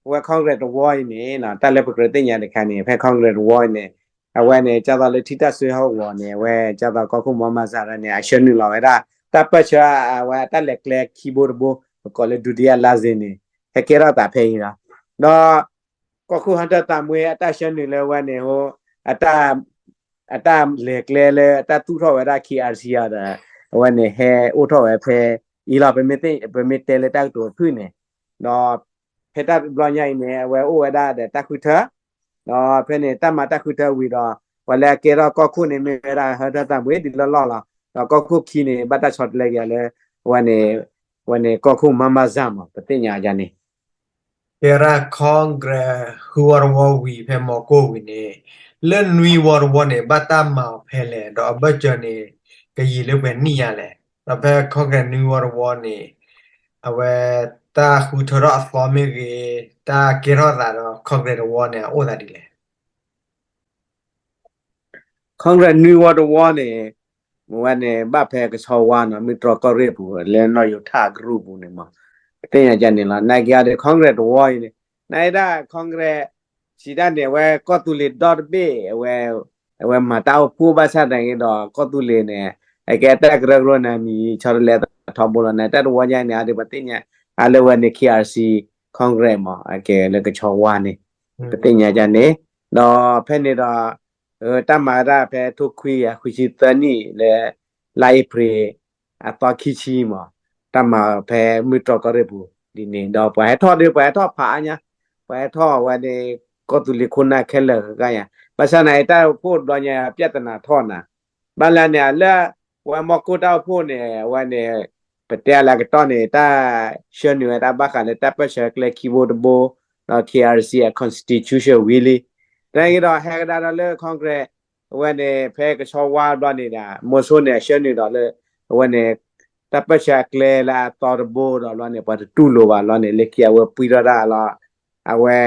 အဝဲ Congress တဝီအံၤန့ၣ် တၢ်လၢပကြၢးသ့ၣ်ညါတခါန့ၣ် ဖဲ Congress တဝီအံၤန့ၣ် အဝဲန့ၣ် ကၢ်သိးလၢထံတၢ်ဆွ့ဟီၣ်ကဝီၤန့ၣ် အဝဲကၢ်သိးကီၢ်ခိၣ်မါဘၣ်စၢ်န့ၣ် အဆှၢနုာ်လီၤဝဲဒၣ် တၢ်ပၢၢ်ဆၢအဝဲအတၢ်လဲၤကျဲခံဘိတဘိ ပကိးလၢ ဒုတိယလမ်းစဉ် န့ၣ် ဟဲကဲထီၣ်သးဖဲအံၤလီၤ. ဒီး ကီၢ်ခိၣ်ဟၢ်တၢၣ်သးမှ့အတၢ်ဆှၢနုာ်လၢအဝဲန့ၣ် အတၢ် အတၢ်လဲၤကျဲလၢအတၢ်သူၣ်ထီၣ်ဝဲဒၣ် KRC အံၤဒီး အဝဲန့ၣ်ဟဲအိၣ်ထီၣ်ဝဲဖဲအံၤလီၤ. ပမ့ၢ်တဲလၢတၢ်ကတိၤတဖုၣ်န့ၣ်, ဒီးဖဲတၢ်တဘျီညါအံၤန့ၣ် အဝဲအိၣ်ဝဲဒၣ်ဒီးတၢ်ဃုထၢ, ဒီးဖဲန့ၣ် တၢ်မၤတၢ်ဃုထၢဝံၤဒီး ပှၤလၢအကဲထီၣ်ကီၢ်ခိၣ်န့ၣ် မ့ၢ်ဝဲဒၣ်ဟၢ်တၢၣ်သးမှ့ဒ်လီၢ်လီၢ်လီၤ. ဒီးကီၢ်ခိၣ်ခံန့ၣ် ဘၣ်တၢ်ဆီတလဲက့ၤလၢ အဝဲန့ၣ် အဝဲန့ၣ် ကီၢ်ခိၣ်မါဘၣ်စၢ်မး ပသ့ၣ်ညါယၤန့ၣ် ကဲဒၣ် Congress ဃုဝီတဝီဝံၤ ဖဲမီကိၢ်ဝံၤန့ၣ် လၢနွံဝီတဝီန့ၣ် ဘၣ်တၢ်မၤအီၤဖဲလဲၣ်, ဒီးအဘၢၣ်စၢၤန့ၣ် ကယံာ်လၢပှဲၤနံၣ်ညါလဲၣ်, ဒီးဖဲ Congress နွံဝီတဝီန့ၣ် အဝဲတၢ်ဃုထၢထီၣ်အသီမ့ၢ်ဂ့ၤ, တၢ်ကဲထီၣ်သးဒီး Congress တဝီန့ၣ် အအိၣ်သးဒ်လဲၣ်. Congress နွံဝီတဝီန့ၣ် အဝဲန့ၣ် ဘၣ်ဖဲကဆီဝါနီၤ မုၢ်တြီၢ်ကီၢ်ရ့ၣ်ပူၤ လၢနီၢ်ယိၤထၣ်အကရူၢ်ပူၤန့ၣ်မး ပသ့ၣ်ညါကန့ၣ်လီၤ. နာ်က့အီၤဒီး Congress တဝီအံၤန့ၣ် နာ်က့ဒၣ် Congress စံးတၢ်န့ၣ် အဝဲကီၢ်သူလ့ၤဒီတဘ့ၣ် အဝဲ အဝဲမၤတၢ်အိၣ်ဖှိၣ်ဘၣ်ဆၣ်သနာ်က့ဒီး ကီၢ်သူလ့ၤန့ၣ် အကဲတၢ်ကရၢကရိန့ၣ် မံၤဆီတလဲသးထီဘိလီၤ. နာ်က့တၢ်တဝီညါန့ၣ် အဒီးပသ့ၣ်ညါ အလၢဝဲန့ၣ် KRC Congress မး အကဲလၢကဆီဝါန့ၣ် ပသ့ၣ်ညါကန့ၣ် ဒီးဖဲန့ၣ်ဒီး တၢ်မၤဝဲဒၣ်ဖဲထိခွံကယၤဃုဆံသၢနံၣ်လၢ လါအ့ဖြ့ၣ် အသီခံဆံမး တၢ်မၤဖဲမုၢ်တြီၢ်ကီၢ်ရ့ၣ်ပူၤဒ်န့ၣ် ဒီးပှၤဟဲထီၣ်ဒီး ပှၤဟဲထီၣ်ဖးအါညါ ပှၤဟဲထီၣ်ဝဲန့ၣ် ကီၢ်သူလ့ၤခိၣ်နၢ်ခဲလၢာ်ဂၤညါ ဘၣ်ဆၣ်သနာ်က့ တၢ်အိၣ်ဖှိၣ်တဘျီညါ ပြဿနာထီၣ်နၤ ဘၣ်လဲၣ်န့ၣ် လၢ ဝဲမီကိၢ်တၢ်အိၣ်ဖှိၣ်န့ၣ် အဝဲန့ၣ် ပတဲလၢအကတီၢ်န့ၣ် တၢ်ဆှၢနုာ်ဝဲတၢ်ဘၣ်ဃးလၢတၢ်ပၢၢ်ဆၢကျဲခံဘိတဘိ ဒီး KRC အ constitution ဝံၤလံ. သနာ်က့ဒီး ဟဲကဒါဒီးလၢ Congress အဝဲန့ၣ်ဖဲကဆီဝါဘျီန့ၣ်ဒီး မီၤစိန့ၣ် အဆှၢနုာ်ဒီးလၢ အဝဲန့ၣ် တၢ်ပၢၢ်ဆၢအကျဲလၢအသီတဘိဒီးဘျီန့ၣ် ပှၤတတူၢ်လိာ်ဘၣ်ဘျီန့ၣ် လၢခံအဝဲပှံထီၣ်တၢ်လီၤ အဝဲ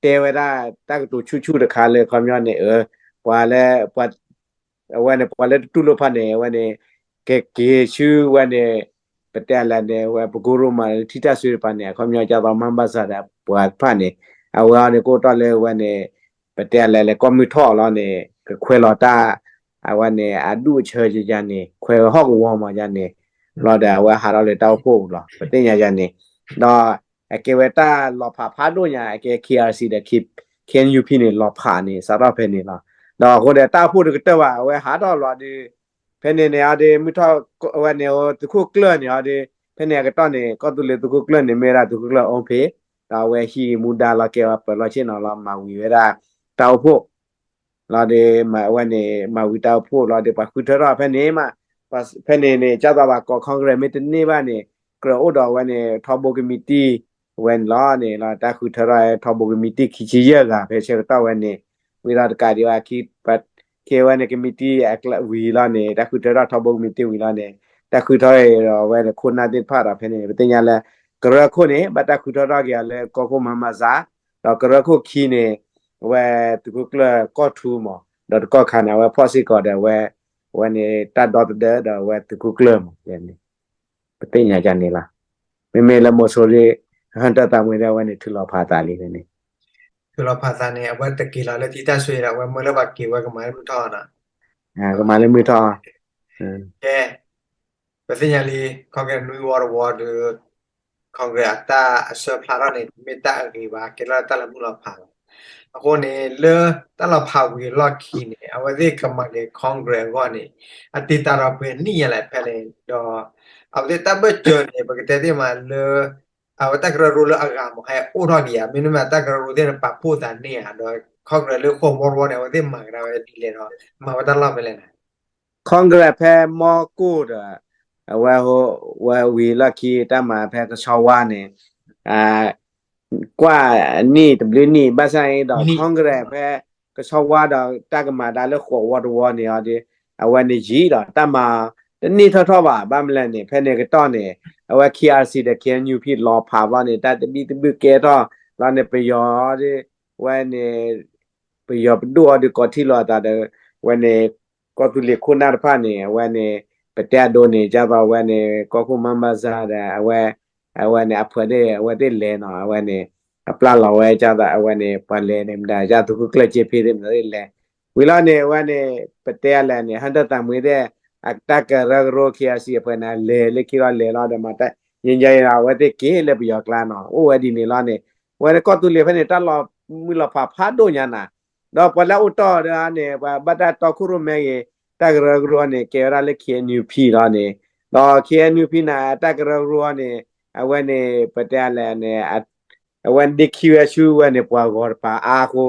တဲဝဲဒၣ်တၢ်ကတိၤဆူၣ်ဆူၣ်တခါလၢခီပညီန့ၣ် အၢ ပှၤလၢ ပှၤ အဝဲန့ၣ် ပှၤလၢတတူၢ်လိာ်တဖၣ်န့ၣ် အဝဲန့ၣ် ကက့ၤဆူဝဲန့ၣ် ပတဲလဲၣ်န့ၣ် ဝဲပကိရိမးလၢထံတၢ်ဆွ့တဖၣ်န့ၣ် အခီပညီ ကၢ်သီမါဘၣ်စၢ်ဒီးပှၤတဖၣ်န့ၣ် အဝဲအံၤန့ၣ် ကအိၣ်တ့ၢ်လၢဝဲန့ၣ် ပတဲလဲၣ်န့ၣ် ကီၢ်မုၢ်ထီၣ်လီၤန့ၣ် ကခွဲးလီၤတၢ် အဝဲန့ၣ် အဒူၣ်အဆၢယၤန့ၣ် ခွဲးဝဲဟီၣ်ကဝီၤမးယၤန့ၣ် လီၤဒီး အဝဲဟးထီၣ်လၢတၢ်အိၣ်ဖှိၣ်ပူၤလီၤ ပသ့ၣ်ညါယၤန့ၣ် ဒီး အကဲဝဲတၢ်လီၤဖးဖးဒိၣ်ညါ အကဲ KRC ဒီး KNUP န့ၣ် လီၤဖးန့ၣ် စးထီၣ်ဖဲန့ၣ်လီၤ. ဒီးအဃိဒီး တၢ်အိၣ်ဖှိၣ်တကတၢၢ်ဘၣ် အဝဲဟးထီၣ်လီၤဒီး ဖဲန့ၣ်န့ၣ်အီၤဒီး မုၢ်ထီၣ် အဝဲန့ၣ် သုးခိၣ်ကျၢၢ်န့ၣ်အီၤဒီး ဖဲန့ၣ်အကတီၢ်န့ၣ် ကီၢ်သူလ့ၤသုးခိၣ်ကျၢၢ်န့ၣ် မ့ၢ်ဝဲဒၣ်သုးခိၣ်ကျၢၢ်အိၣ်ဖ့, ဒီးအဝဲဟံးမူဒါလီၤကဲဝဲပၢၤလီၢ်ဆ့ၣ်နီၤလီၤ မၤဝံၤဝဲဒၣ် တၢ်အိၣ်ဖှိၣ် လီၤဒီး မၤဝဲန့ၣ် မၤဝံၤတၢ်အိၣ်ဖှိၣ်လီၤဒီး ပှၤဃုထၢထီၣ်ဖဲန့ၣ်မး, ဖဲန့ၣ်န့ၣ် ကၢ်သိးဘၣ်ကိး Congress မ့ၢ်တန့ၢ်ဘၣ်န့ၣ် ကြၢးအိၣ်ဒီးဝဲန့ၣ် ထီဘိကမံးတံၢ်ဝဲန့ၣ်လီၤန့ၣ်လီၤ တၢ်ဃုထၢထီၣ်ထီဘိကမံးတံၢ်ခံဆံယဲၢ်ဂၤ ဖဲဆၢကတီၢ်ဝဲန့ၣ် ဝံၤဒီးတကးဒံးဘၣ် ကဲဝဲန့ၣ်ကမံးတံၢ်ဝံၤလီၤန့ၣ် တၢ်ဃုထၢထီၣ်ထီဘိကမံးတံၢ်ဝံၤလီၤန့ၣ် တၢ်ဃုထၢထီၣ်ဒီးဝဲန့ၣ် ခိၣ်နၢ်သ့ၣ်တဖၣ်ဒီး ဖဲန့ၣ် ပသ့ၣ်ညါလၢ ကရၢခိၣ်န့ၣ် ဘၣ်တၢ်ဃုထၢထီၣ်က့ၤအီၤလၢကီၢ်ခိၣ်မါမါစၢ်, ဒီးကရၢခိၣ်ခံန့ၣ် အဝဲသုးခိၣ်ကျၢၢ်ကီၢ်ထူမး, ဒီးတကီၢ်ခါန့ၣ် အဝဲဖီၣ်စ့ၢ်ကီးဒီးအဝဲ အဝဲန့ၣ်တၢ်ဒီသဒၢဒီးအဝဲသုးခိၣ်ကျၢၢ်မး, ပသ့ၣ်ညါဒ်န့ၣ်လီၤ. မ့မ့ၢ်လၢမိၤစိရိၤ ဟၢတၢ်သးမှဲဒီး အဝဲန့ၣ်ထုးလီၤဖးသးလံန့ၣ်, ထုးလီၤဖးသးန့ၣ် အဝဲတက့ၤလီၤလၢထံတၢ်ဆွ့ဒီး အဝဲမၢလၢပှၤက့ၤဝဲကမၤလၢမုၢ်ထီၣ်နီၤ, ကမၤလၢမုၢ်ထီၣ်, ကဲ ပသ့ၣ်ညါလံ Congress နွံဝီတဝီဒီး Congress အတၢ်အဆၢဖျါထီၣ်န့ၣ် တမ့ၢ်တၢ်အဂ့ၤဘၣ် ကဲထီၣ်တၢ်လၢမုၢ်လီၤဖးလီၤ. အဃိန့ၣ် လၢတၢ်လီၤဖးဝံၤအလီၢ်ခံန့ၣ် အဝဲသ့ၣ်ကမၤက့ၤ Congress အဂီၢ်န့ၣ် အတံာ်တာ်ဒီးပှဲၤနံၣ်ညါလဲၣ်ဖဲလဲၣ်ဒီး အဝဲသ့ၣ်တၢ်ဘၢၣ်စၢၤန့ၣ် ပကတဲသ့မးလၢ အဝဲတၢ်ကရၢကရိလၢအဂၤမး ဟဲအိၣ်ထီၣ်ဒံးဧါ, မ့တမ့ၢ်တၢ်ကရၢကရိသ့ၣ်န့ၣ် ပာ်ဖှိၣ်သးန့ၢ်ဧါ, ဒီး Congress လၢဃိာ်ဝီတဝီန့ၣ် အဝဲသ့ၣ်မၤကဒါဝဲဒ်လဲၣ်ဒီး မၤဝဲတၢ်လီၢ်ဖဲလဲၣ်န့ၣ် Congress ဖဲမီကိၢ်ဒီး အဝဲ ဝဲဝံၤလီၢ်ခံတၢ်မၤဖဲကဆီဝါန့ၣ် ကွၢ်နံၣ်တဘျုးနံၣ် ဘၣ်ဆၣ်အံၤဒီး Congress ဖဲ ကဆီဝါဒီးတၢ်ကမၤဒါလၢဃိာ်ဝီတဝီန့ၣ်အီၤဒီး အဝဲန့ၣ်ယံာ်ဒီးတၢ်မၤတန့ၢ်ထီၣ်ထီၣ်ဘၣ်, ဘၣ်မနုၤလဲၣ်န့ၣ် ဖဲန့ၣ်ကတီၢ်န့ၣ် အဝဲ K R C ဒီး K N U P လီၤဖးဘျီန့ၣ် တၢ်သဘံၣ်သဘုၣ်ကဲထီၣ်လီၤန့ၣ် ပယီၤဒီး ဝဲန့ၣ် ပယီၤပဒိၣ်အီၤဒီးကိးထံၣ်လိာ်အသးဒီး ဝဲန့ၣ် ကီၢ်သူလ့ၤခိၣ်နၢ်တဖၣ်န့ၣ် အဝဲန့ၣ် ပတဲအဒိန့ၣ် ကၢ်သိးဝဲန့ၣ် ကီၢ်ခိၣ်မါမါစၢ်ဒီး အဝဲ အဝဲန့ၣ် အဖုးသ့ၣ် အဝဲသ့ၣ်လဲၤနီၤ အဝဲန့ၣ် အပျဲလီၤဝဲကၢ်သိး အဝဲန့ၣ် ပှၤလဲၤန့ၣ်မတၤ ကၢ်သူခိၣ်ကျၢၢ်စ့ဖ့သ့ၣ်မတၤသ့ၣ်လဲၤ ဝံၤလီၤန့ၣ် အဝဲန့ၣ် ပတဲအလဲၣ်န့ၣ် ဟၢတၢ်သးမှဲသ့ၣ် အတၢ်ကရၢကရိ K R C အဖုးန့ၣ် လဲၤလၢခံလီၤလဲၤလီၤဒီးမၤတၢ် ယဲယဲအဝဲသ့ၣ်က့ၤလၢပယီၤကျါနီၤ အိၣ်ဝဲဒ်န့ၣ်လီၤန့ၣ် အဝဲန့ၣ်ကီၢ်သူလ့ၤဖဲန့ၣ် တၢ်လီၤမုၢ်လီၤဖးဖးဒိၣ်ညါနၤ ဒီးပှၤလၢအအိၣ်တီၢ်ဒီးန့ၣ် ပှၤဘၣ်တၢ်တီခိၣ်ရိၣ်မဲဂ့ၤ တၢ်ကရၢကရိန့ၣ် ကဲဝဲဒၣ်လၢ K N U P လီၤန့ၣ် ဒီး K N U P န့ၣ် တၢ်ကရၢကရိန့ၣ် အဝဲန့ၣ် ပတဲအလဲၣ်န့ၣ် အဝဲဒ့ခံဝဲဆူဝဲန့ၣ် ပှၤဂီၤတပၤအါအဃိ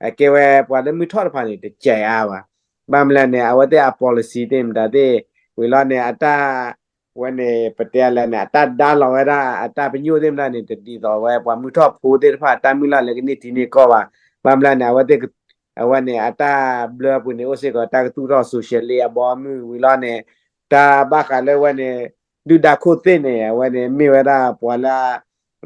အကဲဝဲပှၤလၢမုၢ်ထီၣ်တဖၣ်န့ၣ် တစဲးအါဘၣ်. ဘၣ်မနုၤလဲၣ်န့ၣ် အဝဲသ့ၣ်အ policy သ့ၣ်မတၤသ့ၣ် ဝံၤလီၤန့ၣ် အတၢ် ဝဲန့ၣ် ပတဲအလဲၣ်န့ၣ် အတၢ်ဒါလီၤဝဲဒၣ် အတၢ်ပညိၣ်သ့ၣ်မတၤန့ၣ် တဒ်သိးဝဲ ပှၤမုၢ်ထီၣ်ဖိသ့ၣ်တဖၣ် တၢ်မုၢ်လၢ်လၢကန့ၢ်ထံန့ၢ်ကီၢ်ဘၣ်. ဘၣ်မနုၤလဲၣ်န့ၣ် အဝဲသ့ၣ် အဝဲန့ၣ် အတၢ်ဘျၢအပူၤန့ၣ် အိၣ်စ့ၢ်ကီး တၢ်ကသူၣ်ထီၣ် socialist အဘီအမုၢ်ဝံၤလီၤန့ၣ် တၢ်ဘၣ်ဃးလၢဝဲန့ၣ် ဒုၣ်ဒါခိၣ်သ့ၣ်န့ၣ် အဝဲန့ၣ် မ့ၢ်ဝဲဒၣ်ပှၤလၢ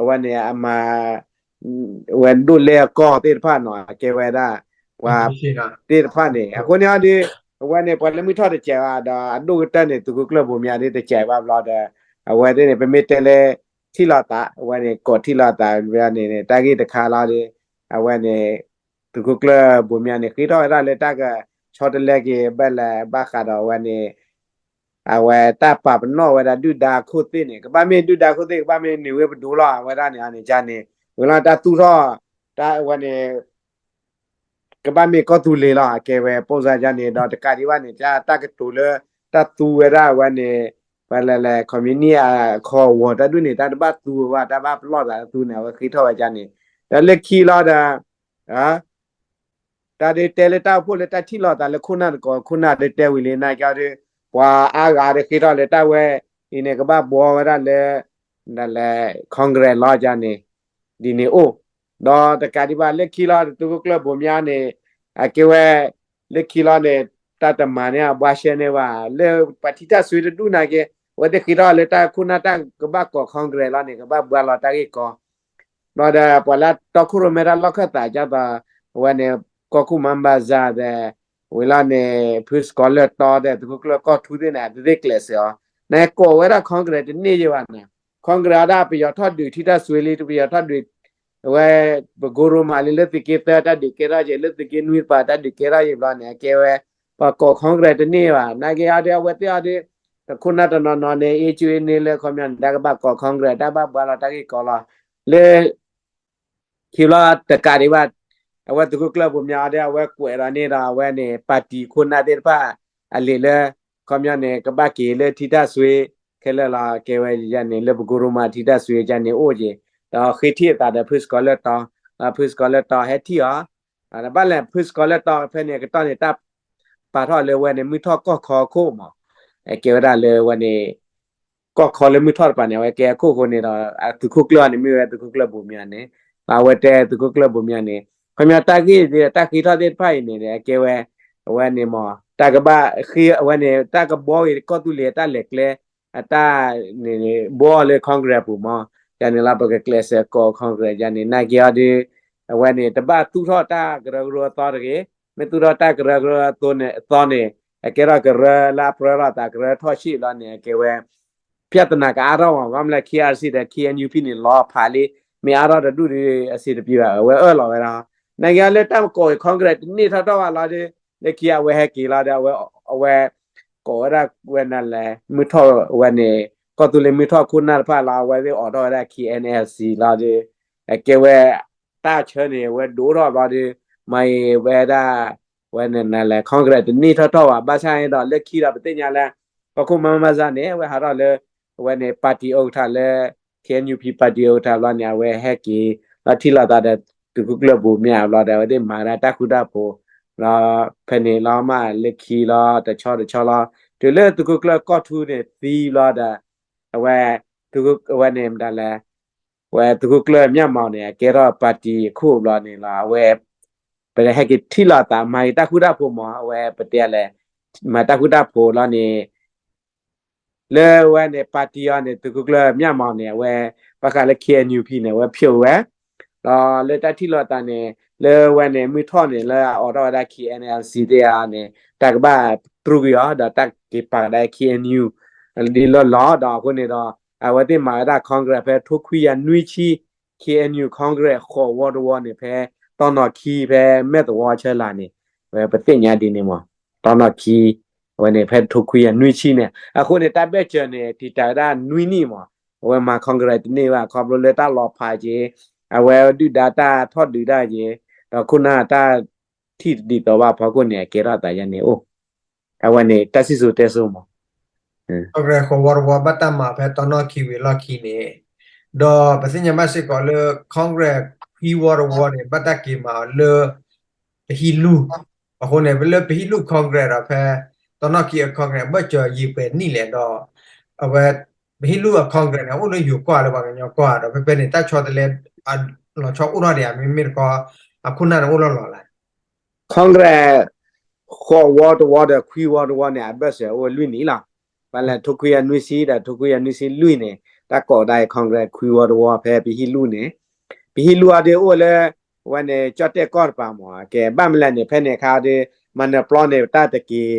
အဝဲန့ၣ် အမၤ ဝဲဒိၣ်လဲအကီၢ်သ့ၣ်တဖၣ်နီၤ အကဲဝဲဒၣ် ပှၤသ့ၣ်တဖၣ်န့ၣ် အဃိန့ၣ်အီၤဒီး အဝဲန့ၣ် ပှၤလၢမုၢ်ထီၣ်တစဲးဘၣ်ဒီး အဒိၣ်ကတၢၢ်န့ၣ် သုးခိၣ်ကျၢၢ်ဘိမၠါဒီးတစဲးဘၣ်ဘျီဒီး အဝဲသ့ၣ်န့ၣ် ပမ့ၢ်တဲလၢ ထံၣ်လိာ်သး အဝဲန့ၣ် ကိးထံၣ်လိာ်သးန့ၣ် တၢ်ဂ့ၢ်တခါလီၤဒီး အဝဲန့ၣ် သုးခိၣ်ကျၢၢ်ဘိမၠါန့ၣ် ဃ့ထီၣ်ဝဲဒၣ်လၢတၢ်ကဆီတလဲက့ၤ ဘၣ်လဲၣ်ဘၣ်ဃးဒီးအဝဲန့ၣ် အဝဲတၢ်ပာ်ပနီၣ်ဝဲဒၣ်ဒုၣ်ဒါခိၣ်သ့ၣ်န့ၣ် ကဘၣ်မ့ၢ်ဒုၣ်ဒါခိၣ်သ့ၣ် ကဘၣ်မ့ၢ်န့ၢ်ဝဲပဒိၣ်လီၤ အဝဲဒၣ်န့ၣ်န့ၣ်န့ၣ် ဝံၤလီၤတၢ်သူၣ်ထီၣ် တၢ်အဝဲန့ၣ် ကဘၣ်မ့ၢ်ကီၢ်သူလ့ၤလီၤ အကဲဝဲ ပိၢ်စါယါန့ၣ် ဒီးတကးဒံးဘၣ်န့ၣ် တၢ်ကတိၤလၢ တၢ်သူဝဲဒၣ်အဝဲန့ၣ် ပှၤလဲၤလဲၤ ခီမံနံၣ်အခီအဝီၤ တၢ်ဒုးန့ၣ် တၢ်တဘၣ်သူဝဲဘၣ် တၢ်ဘၣ်ပလီၢ်သးတသူန့ၣ် အဝဲဃ့ထီၣ်ဝဲဒၣ်န့ၣ် ဒီးလၢခံလီၤဒီး တၢ်ဒုးတဲလၢတၢ်အိၣ်ဖှိၣ်လၢတၢ်ထံၣ်လိာ်သးလၢခိၣ်နၢ်တကိး ခိၣ်နၢ်ဒုးတဲဝံၤလံ နာ်က့ဒီး ပှၤအါဂၤဒီးဃ့ထီၣ်လၢတၢ်ဝဲအံၤန့ၣ် ကဘၣ်ဘှီဝဲဒၣ်လၢ ဒ်လဲၣ် Congress လီၤယါန့ၣ် ဒ်န့ၣ်အိၣ် ဒီးတကးဒံးဘၣ်လၢခံလီၤ သုးခိၣ်ကျၢၢ်ဘိမၠါန့ၣ် အကဲဝဲ လၢခံလီၤန့ၣ် တၢ်တမၤန့ၢ်အဘှါရှဲန့ၢ်ဘၣ် လၢပှၤထံၣ်တၢ်ဆွ့တဒူၣ်နာ်က့ အဝဲသ့ၣ်ဃ့ထီၣ်လၢတၢ်ခိၣ်နၢ်တၢ်ကဘၣ်ကိး Congress လီၤန့ၣ် ကဘၣ်ဘှါလီၤတၢ်ဂ့ၢ်ကီ ဒီးပှၤလၢတီခိၣ်ရိၣ်မဲတၢ်လီၢ်ခၢၣ်သး ကၢ်သိး အဝဲန့ၣ် ကီၢ်ခိၣ်မါဘၣ်စၢ်ဒီး ဝံၤလီၤန့ၣ် ဖုစကီးလၢၢ်တီဒီး သုးခိၣ်ကျၢၢ်ကီၢ်ထူသ့ၣ်န့ၣ် အဝဲသ့ၣ်ကျဲးစၢးအီၤ နကိးဝဲဒၣ် Congress တန့ၢ်ယဲဘၣ်န့ၣ် Congress အီၤဒၣ်ပယီၤထီၣ်ဒုးထံၣ်တၢ်ဆွ့လံ ပယီၤထီၣ်ဒုး အဝဲ ပကိရိမးလံလၢသုးက့သၢတၢ်ဒုးကဲထီၣ်ယဲ လၢသုးက့နွံတပၤတၢ်ဒုးကဲထီၣ်ယဲဘျီန့ၣ် အကဲဝဲ ပှၤကိး Congress တန့ၢ်ဘၣ် နာ်က့အီၤဒီး အဝဲသ့ၣ်အီၤဒီး တခိၣ်နၢ်တနီၤနီၤန့ၣ် အ့ၣ်ကၠူအ့ၣ်န့ၢ်လၢခီပညီန့ၣ် တၢ်ကဘၣ်ကိး Congress တၢ်ဘၣ်ဘှါလီၤတၢ်ဂ့ၢ်ကီလီၤ လၢ ခံဘျီတကးဒံးဘၣ် အဝဲသုးခိၣ်ကျၢၢ်ဘိမၠါအီၤဒီး အဝဲကွဲးဒီးန့ၢ်ဒီး အဝဲန့ၣ် ပၣ်တံၣ်ခိၣ်နၢ်သ့ၣ်တဖၣ် အလံာ်လၢ ခီပညီန့ၣ် ကဘၣ်က့ၤလၢထံတၢ်ဆွ့ ခဲလၢာ်လီၤ ကဲဝဲန့ၣ် လၢပကိရိမးထံတၢ်စွ့ကန့ၣ်အိၣ်က့ၤ, ဒီးဃ့ထံၣ်အသးဒီးဖုစကီၤလၢတီၤ, ဒီးဖုစကီၤလၢတီၤဟဲထံၣ်အီၤ, ဒီးဘၣ်လဲၣ်ဖုစကီၤလၢတီၤဖဲန့ၣ် အကတီၢ်န့ၣ် တၢ်ပာ်ထီၣ်လၢဝဲန့ၣ် မုၢ်ထီၣ်ကီၢ်ခီခိၣ်မး, ကဲဝဲဒၣ်လၢဝဲန့ၣ် ကီၢ်ခီလၢမုၢ်ထီၣ်တပၤန့ၣ် အဝဲကဲအခိၣ်အဃိန့ၣ်ဒီး သုးခိၣ်ကျၢၢ်အီၤန့ၣ် မ့ၢ်ဝဲသုးခိၣ်ကျၢၢ်ဘိမၠးန့ၣ်, အဝဲတဲသုးခိၣ်ကျၢၢ်ဘိမၠးန့ၣ် ခီပညီတၢ်ဂ့ၢ်သ့ၣ် တၢ်ဃ့ထီၣ်သ့ၣ်တဖၣ်အံၤန့ၣ် အကဲဝဲ အဝဲန့ၣ်မး တၢ်ကဘၣ်ဃ့ အဝဲန့ၣ် တၢ်ကဘှီက့ၤကီၢ်သူလ့ၤအတၢ်လဲၤကျဲ အတၢ်န့ၣ် ဘှီလၢ Congress ပူၤမး, ယန့ၣ်လီၤ ပကကျဲးစၢးကိး Congress ယန့ၣ် နာ်က့ၤအီၤဒီး အဝဲန့ၣ် တဘၣ်သူၣ်ထီၣ်တၢ်ကရၢကရိအသီတဂ့ၤ, မ့ၢ်သူၣ်ထီၣ်တၢ်ကရၢကရိအသီန့ၣ် အကဲထီၣ်ကရၢလၢအပြၢထီၣ်သး ကရၢထီၣ်ဆံးလီၤန့ၣ် အကဲဝဲ ပြဿနာကအါထီၣ်မး, ဘၣ်မနုၤလဲၣ် K R C ဒီး K N U P န့ၣ် လီၤဖးလံ, မ့ၢ်အါထီၣ်တဒူၣ်ဒီး အဆံးတပျံၤဘၣ် အဝဲအၢၣ်လီၤဝဲဒၣ်, နာ်က့ၤအီၤလၢတၢ်ကိး Congress တန့ၢ်ထီၣ်ထီၣ်ဘၣ်လီၤဒီး လၢခံအဝဲဟဲက့ၤလီၤဒီး အဝဲ အဝဲ ကိးဝဲဒၣ်ဝဲနၤလဲၣ် မုၢ်ထီၣ်ဝဲန့ၣ် ကီၢ်သူလ့ၤမုၢ်ထီၣ်ခိၣ်နၢ်တဖၣ်လီၤ အဝဲသ့ၣ်အိးထီၣ်ဝဲဒၣ် K N L C လီၤဒီး အကဲဝဲ တၢ်ဆၢန့ၣ် အဝဲဒိၣ်ထီၣ်ဘျီဒီး မၤအံၤဝဲဒၣ် ဝဲနၤလဲၣ် Congress တန့ၢ်ထီၣ်ထီၣ်ဘၣ် ဘၣ်ဆၣ်န့ၣ်ဒီး လၢခံဒီးပသ့ၣ်ညါလၢ ကီၢ်ခိၣ်မါမါစၢ်န့ၣ် အဝဲဟးထီၣ်လၢ အဝဲန့ၣ် party အုကထၢလၢ K N U P party အုကထၢဘျီန့ၣ် အဝဲဟဲက့ၤ လီၤထံၣ်လိာ်သးဒီး သုးခိၣ်ကျၢၢ်ဘိမၠးဘျီဒီး အဝဲသ့ၣ်မၤဝဲဒၣ်တၢ်ဃူတၢ်ဖိး လီၤဖဲန့ၣ်လီၤမး လၢခံလီၤ တဆီတဆီလီၤ တုၤလၢသုးခိၣ်ကျၢၢ်ကီၢ်ထူန့ၣ် သံဘျီဒီး အဝဲ သုးခိၣ် အဝဲန့ၣ်မတၤလဲၣ် ဝဲသုးခိၣ်ကျၢၢ်မၠၣ်မီၤန့ၣ် အကဲထီၣ် party အခိၣ်ဘျီန့ၣ်လီၤ အဝဲ ပဟဲက့ၤထံၣ်လိာ်သး မၤက့ၤတၢ်ဃူတၢ်ဖိးမး အဝဲပတဲလဲၣ် မၤတၢ်ဃူတၢ်ဖိးလီၤန့ၣ် လၢဝဲန့ၣ် party အီၤန့ၣ် သုးခိၣ်ကျၢၢ်မၠၣ်မီၤန့ၣ် အဝဲ ဘၣ်ဃးလၢ K N U P န့ၣ် အဝဲဖျိးဝဲ ဒီးလၢတၢ်ထံၣ်လိာ်သးန့ၣ် လၢဝဲန့ၣ် မုၢ်ထီၣ်န့ၣ် လၢအအိးထီၣ်ဝဲဒၣ် K N L C သ့ၣ်ဧါန့ၣ် တၢ်ကဘၣ်တြူးက့ၤအီၤ ဒီးတၢ်က့ၤပာ်ကဒါ K N U ဒ်လီၢ်လီၤ ဒီးအဃိန့ၣ်ဒီး အဝဲသ့ၣ်မၤဝဲဒၣ် Congress ဖဲထိခွံကယၤနွံဆံ K N U Congress ဃိးဝီတဝီန့ၣ် ဖဲတီနီၢ်ခံ ဖဲမဲၢ်သဝီဆၢလာ်န့ၣ် ဝဲပသ့ၣ်ညါဒ်န့ၣ်မး တီနီၢ်ခံ အဝဲန့ၣ် ဖဲထိခွံကယၤနွံဆံန့ၣ် အဃိန့ၣ် တၢ်ဘၢၣ်စၢၤန့ၣ် တံာ်တာ်ဝဲဒၣ်နွံနံၣ်မး အဝဲမၤ Congress တန့ၢ်ဘၣ် ခီဖျိလၢတၢ်လီၤဖးက့ၤ အဝဲဒုၣ်ဒါတၢ်ထီၣ်ဒုးတၢ်က့ၤ ဒီးခိၣ်နၢ်တၢ်ထံၣ်တဒ်သိးဘၣ်ဖီခိၣ်န့ၣ် အကဲထီၣ်သးယါန့ၣ်အိၣ် အဝဲန့ၣ် တၢ်စံၣ်စိၤတဲစိၤမး Congress ဃိးဝီတဝီ ဘၣ်တၢ်မၤဖဲတီနီၢ်ခံဝံၤအလီၢ်ခံန့ၣ် ဒီးပသ့ၣ်ညါဘၣ်စ့ၢ်ကီးလၢ Congress ခွံဝီတဝီန့ၣ် ဘၣ်တၢ်က့ၤမၤအီၤလၢ ပဟံၣ်လူၢ် အဃိန့ၣ် လၢပဟံၣ်လူၢ် Congress ဒီးဖဲ တီနီၢ်ခံအ Congress ဘၢၣ်စၢၤယံာ်ပှဲၤနံၣ်လဲၣ်ဒီး အဝဲ ပဟံၣ်လူၢ်အ Congress န့ၣ် အိၣ်လၢယိၤကီၢ်လၢပှၤကညီကီၢ်ဒီး ဖဲဖဲန့ၣ် တၢ်ဆီတလဲ လီၤဆီအိၣ်ထီၣ်ဒံးဧါ မ့မ့ၢ်တခီ အခိၣ်နၢ်န့ၣ်အိၣ်လီၤလီၤလဲၣ် Congress ဃိးဝီတဝီဒီးခွံဝီတဝီန့ၣ် အဘၢၣ်စၢၤအိၣ်လွံၢ်နံၣ်လီၤ. ဘၣ်လဲၣ်ထိခွံကယၤနွံဆံဒီးထိခွံကယၤနွံဆံလွံၢ်န့ၣ် တၢ်ကိးဒၣ်အံၤ Congress ခွံဝီတဝီဖဲပဟံၣ်လူၢ်န့ၣ် ပဟံၣ်လူၢ်အီၤဒ်အိၣ်လၢ အဝဲန့ၣ် ကၠီၣ်တဲၣ်ကီၢ်တပၤမး ကဲဘၣ်မနုၤလဲၣ်န့ၣ် ဖဲန့ၣ်အခါဒီး မၤနၢၤပျီန့ၣ် တၢ်တက့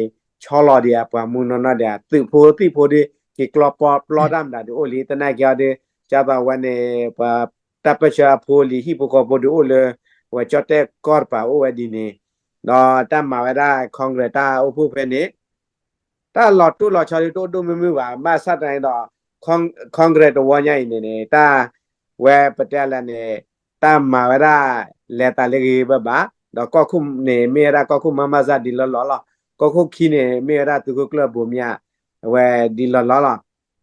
ၤဆီလီၤဒံးဧါ ပှၤမူနီၢ်နီၢ်ဒံးဧါ သုးဖိသံၣ်ဖိဒီး က့ၤကျီပျီတၢ်မတၤဒုးအိၣ်လံ သနာ်က့အီၤဒီး ကၢ်သိးဝဲန့ၣ် ပှၤ တၢ်ပၢၢ်ဆၢအဖိလံၤ ဟံၣ်ဖိဃီဖိဒုးအိၣ်လၢ အဝဲကၠီၣ်တဲၣ်ကီၢ်တပၤအိၣ်ဝဲဒ်န့ၣ် ဒီးတၢ်မၤဝဲဒၣ် Congress တၢ်အိၣ်ဖှိၣ်ဖဲန့ၣ် တၢ်လီၤတိၢ်လီၤဆီဒုးတအိၣ်ဒိၣ်မုၢ်မုၢ်ဘၣ် ဘၣ်ဆၣ်သနာ်က့ဒီး Congress တဝီညါအံၤန့ၣ်န့ၣ် တၢ်ဝဲပတဲလဲၣ်န့ၣ် တၢ်မၤဝဲဒၣ် လဲၤသးလၢဂ့ၤဂ့ၤဘၣ်ဘၣ် ဒီးကီၢ်ခိၣ်န့ၣ် မ့ၢ်ဝဲဒၣ်ကီၢ်ခိၣ်မါမါစၢ်ဒ်လီၢ်လီၢ်လီၤ. ကီၢ်ခိၣ်ခံန့ၣ် မ့ၢ်ဝဲဒၣ်သုးခိၣ်ကျၢၢ်ဘိမၠး အဝဲဒ်လီၢ်လီၢ်လီၤ.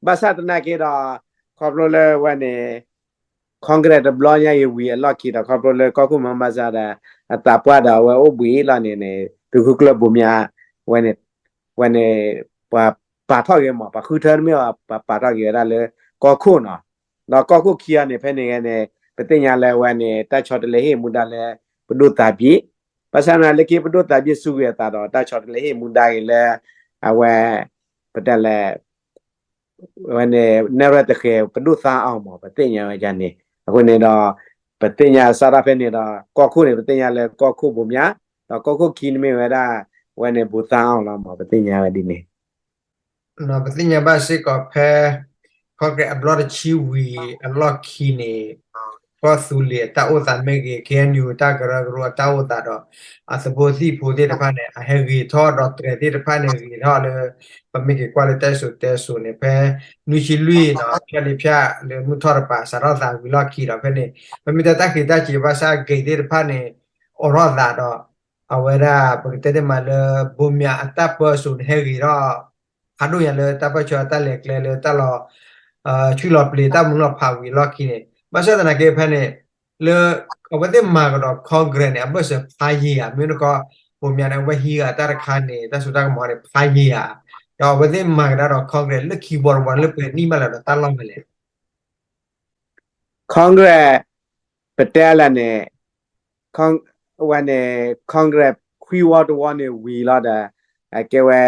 ဘၣ်ဆၣ်သနာ်က့ဒီး ခီဖျိလၢဝဲန့ၣ် Congress တဘျီညါအံၤဝံၤအလီၢ်ခံဒီး ခီဖျိလၢကီၢ်ခိၣ်မါမါစၢ်ဒီး အသးပှၢ်ဒီးအဝဲအိၣ်ဘှံးလီၤန့ၣ်န့ၣ် သုးခိၣ်ကျၢၢ်ဘိမၠး ဝဲန့ၣ် ဝဲန့ၣ် ပှၤပာ်ထီၣ်က့ၤမး ပှၤဃုထၢတမ့ၢ် ပှၤပာ်ထီၣ်က့ၤဝဲဒၣ်လၢကီၢ်ခိၣ်နီၤ ဒီးကီၢ်ခိၣ်ခံအီၤန့ၣ် ဖဲန့ၣ်ဂ့ၤန့ၣ် ပသ့ၣ်ညါလၢဝဲန့ၣ် တၢ်ဆီတလဲဟ့ၣ်မူဒါလၢ ပဒိၣ်သးဘံၣ် ဘၣ်ဆၣ်သနာ်က့လၢခံ ပဒိၣ်သးဘံၣ်စူၢ်က့ၤအသးဒီး တၢ်ဆီတလဲဟ့ၣ်မူဒါက့ၤလၢ အဝဲ ပတဲလဲၣ် ဝဲန့ၣ် နဲၣ်ရွဲၣ်တဃဲၤ ပဒိၣ်သါအီၤမး ပသ့ၣ်ညါဝဲဒ်န့ၣ် အဃိန့ၣ်ဒီး ပသ့ၣ်ညါစးထီၣ်ဖဲန့ၣ်ဒီး ကီၢ်ခိၣ်န့ၣ် ပသ့ၣ်ညါလၢကီၢ်ခိၣ်ဘိမၠး ဒီးကီၢ်ခိၣ်ခံန့ၣ်မ့ၢ်ဝဲဒၣ် ဝဲန့ၣ် ဘိးသါအီၤလီၤမး ပသ့ၣ်ညါဝဲဒ်န့ၣ် ပသ့ၣ်ညါဘၣ်စ့ၢ်ကီးဖဲ Congress အဘျီတဆံဝံၤအလီၢ်ခံန့ၣ် ကီၢ်သူလ့ၤအတၢ်အိၣ်သးမ့ၢ်ဂ့ၤ K N U တၢ်ကရၢကရိအတၢ်အိၣ်သးဒီး အသဘိသံၣ်ဖိသ့ၣ်တဖၣ်န့ၣ် အဟဲဂ့ၤထီၣ်ဒီးတြဲၤသ့ၣ်တဖၣ်န့ၣ် ဂ့ၤထီၣ်လၢ ပမ့ၢ်က့ၤကွၢ်လၢတၢ်စံၣ်စိၤတဲစိၤန့ၣ် ဖဲနွံဆံလွံၢ်နီၤ ဖၠၣ်လံဖၠၣ်လၢမုၢ်ထီၣ်တပၤ စးထီၣ်သးဝံၤလီၢ်ခံဒီးဖဲန့ၣ် ပမ့ၢ်တဲတၢ်ဃ့တၢ်စ့ၤဘၣ်ဆၣ်ဂ့ၤသ့ၣ်တဖၣ်န့ၣ် အိးထီၣ်သးဒီး အဝဲဒၣ်ပကတဲသ့မးလၢ ဘိမၠးအတၢ်ပၢဆူၣ်န့ၣ် ဟဲဂ့ၤထီၣ် ဖးဒိၣ်ညါလၢတၢ်ပၢၢ်ဆၢတၢ်လဲၤကျဲလၢတၢ်လီၤ ဆူၣ်လီၤပျ့ၤတၢ်မုၢ်လီၤဖးဝံၤအလီၢ်ခံန့ၣ် ဘၣ်ဆၣ်သနာ်က့ဖဲန့ၣ် လၢ အဝဲသ့ၣ်မၤကဒီး Congress န့ၣ် အဘၢၣ်စၢၤဖးယံၤဧါ မ့ၢ်တခီ ဘိးမၠးန့ၣ် အဝဲဟံးဂ့ၤတၢ်တခါန့ၣ် တၢ်စိတၢ်ကမီၤန့ၣ် ဖးယံၤဧါ ဒီးအဝဲသ့ၣ်မၤကဒါဒီး Congress လၢခံဘီတဝီလၢပှဲၤနံၣ်မးလၢာ်ဒီးတၢ်လီၢ်ဖဲလဲၣ် Congress ပတဲလၢန့ၣ် ဝဲန့ၣ် Congress ခွံဝီတဝီန့ၣ်ဝံၤလီၤဒီး အကဲဝဲ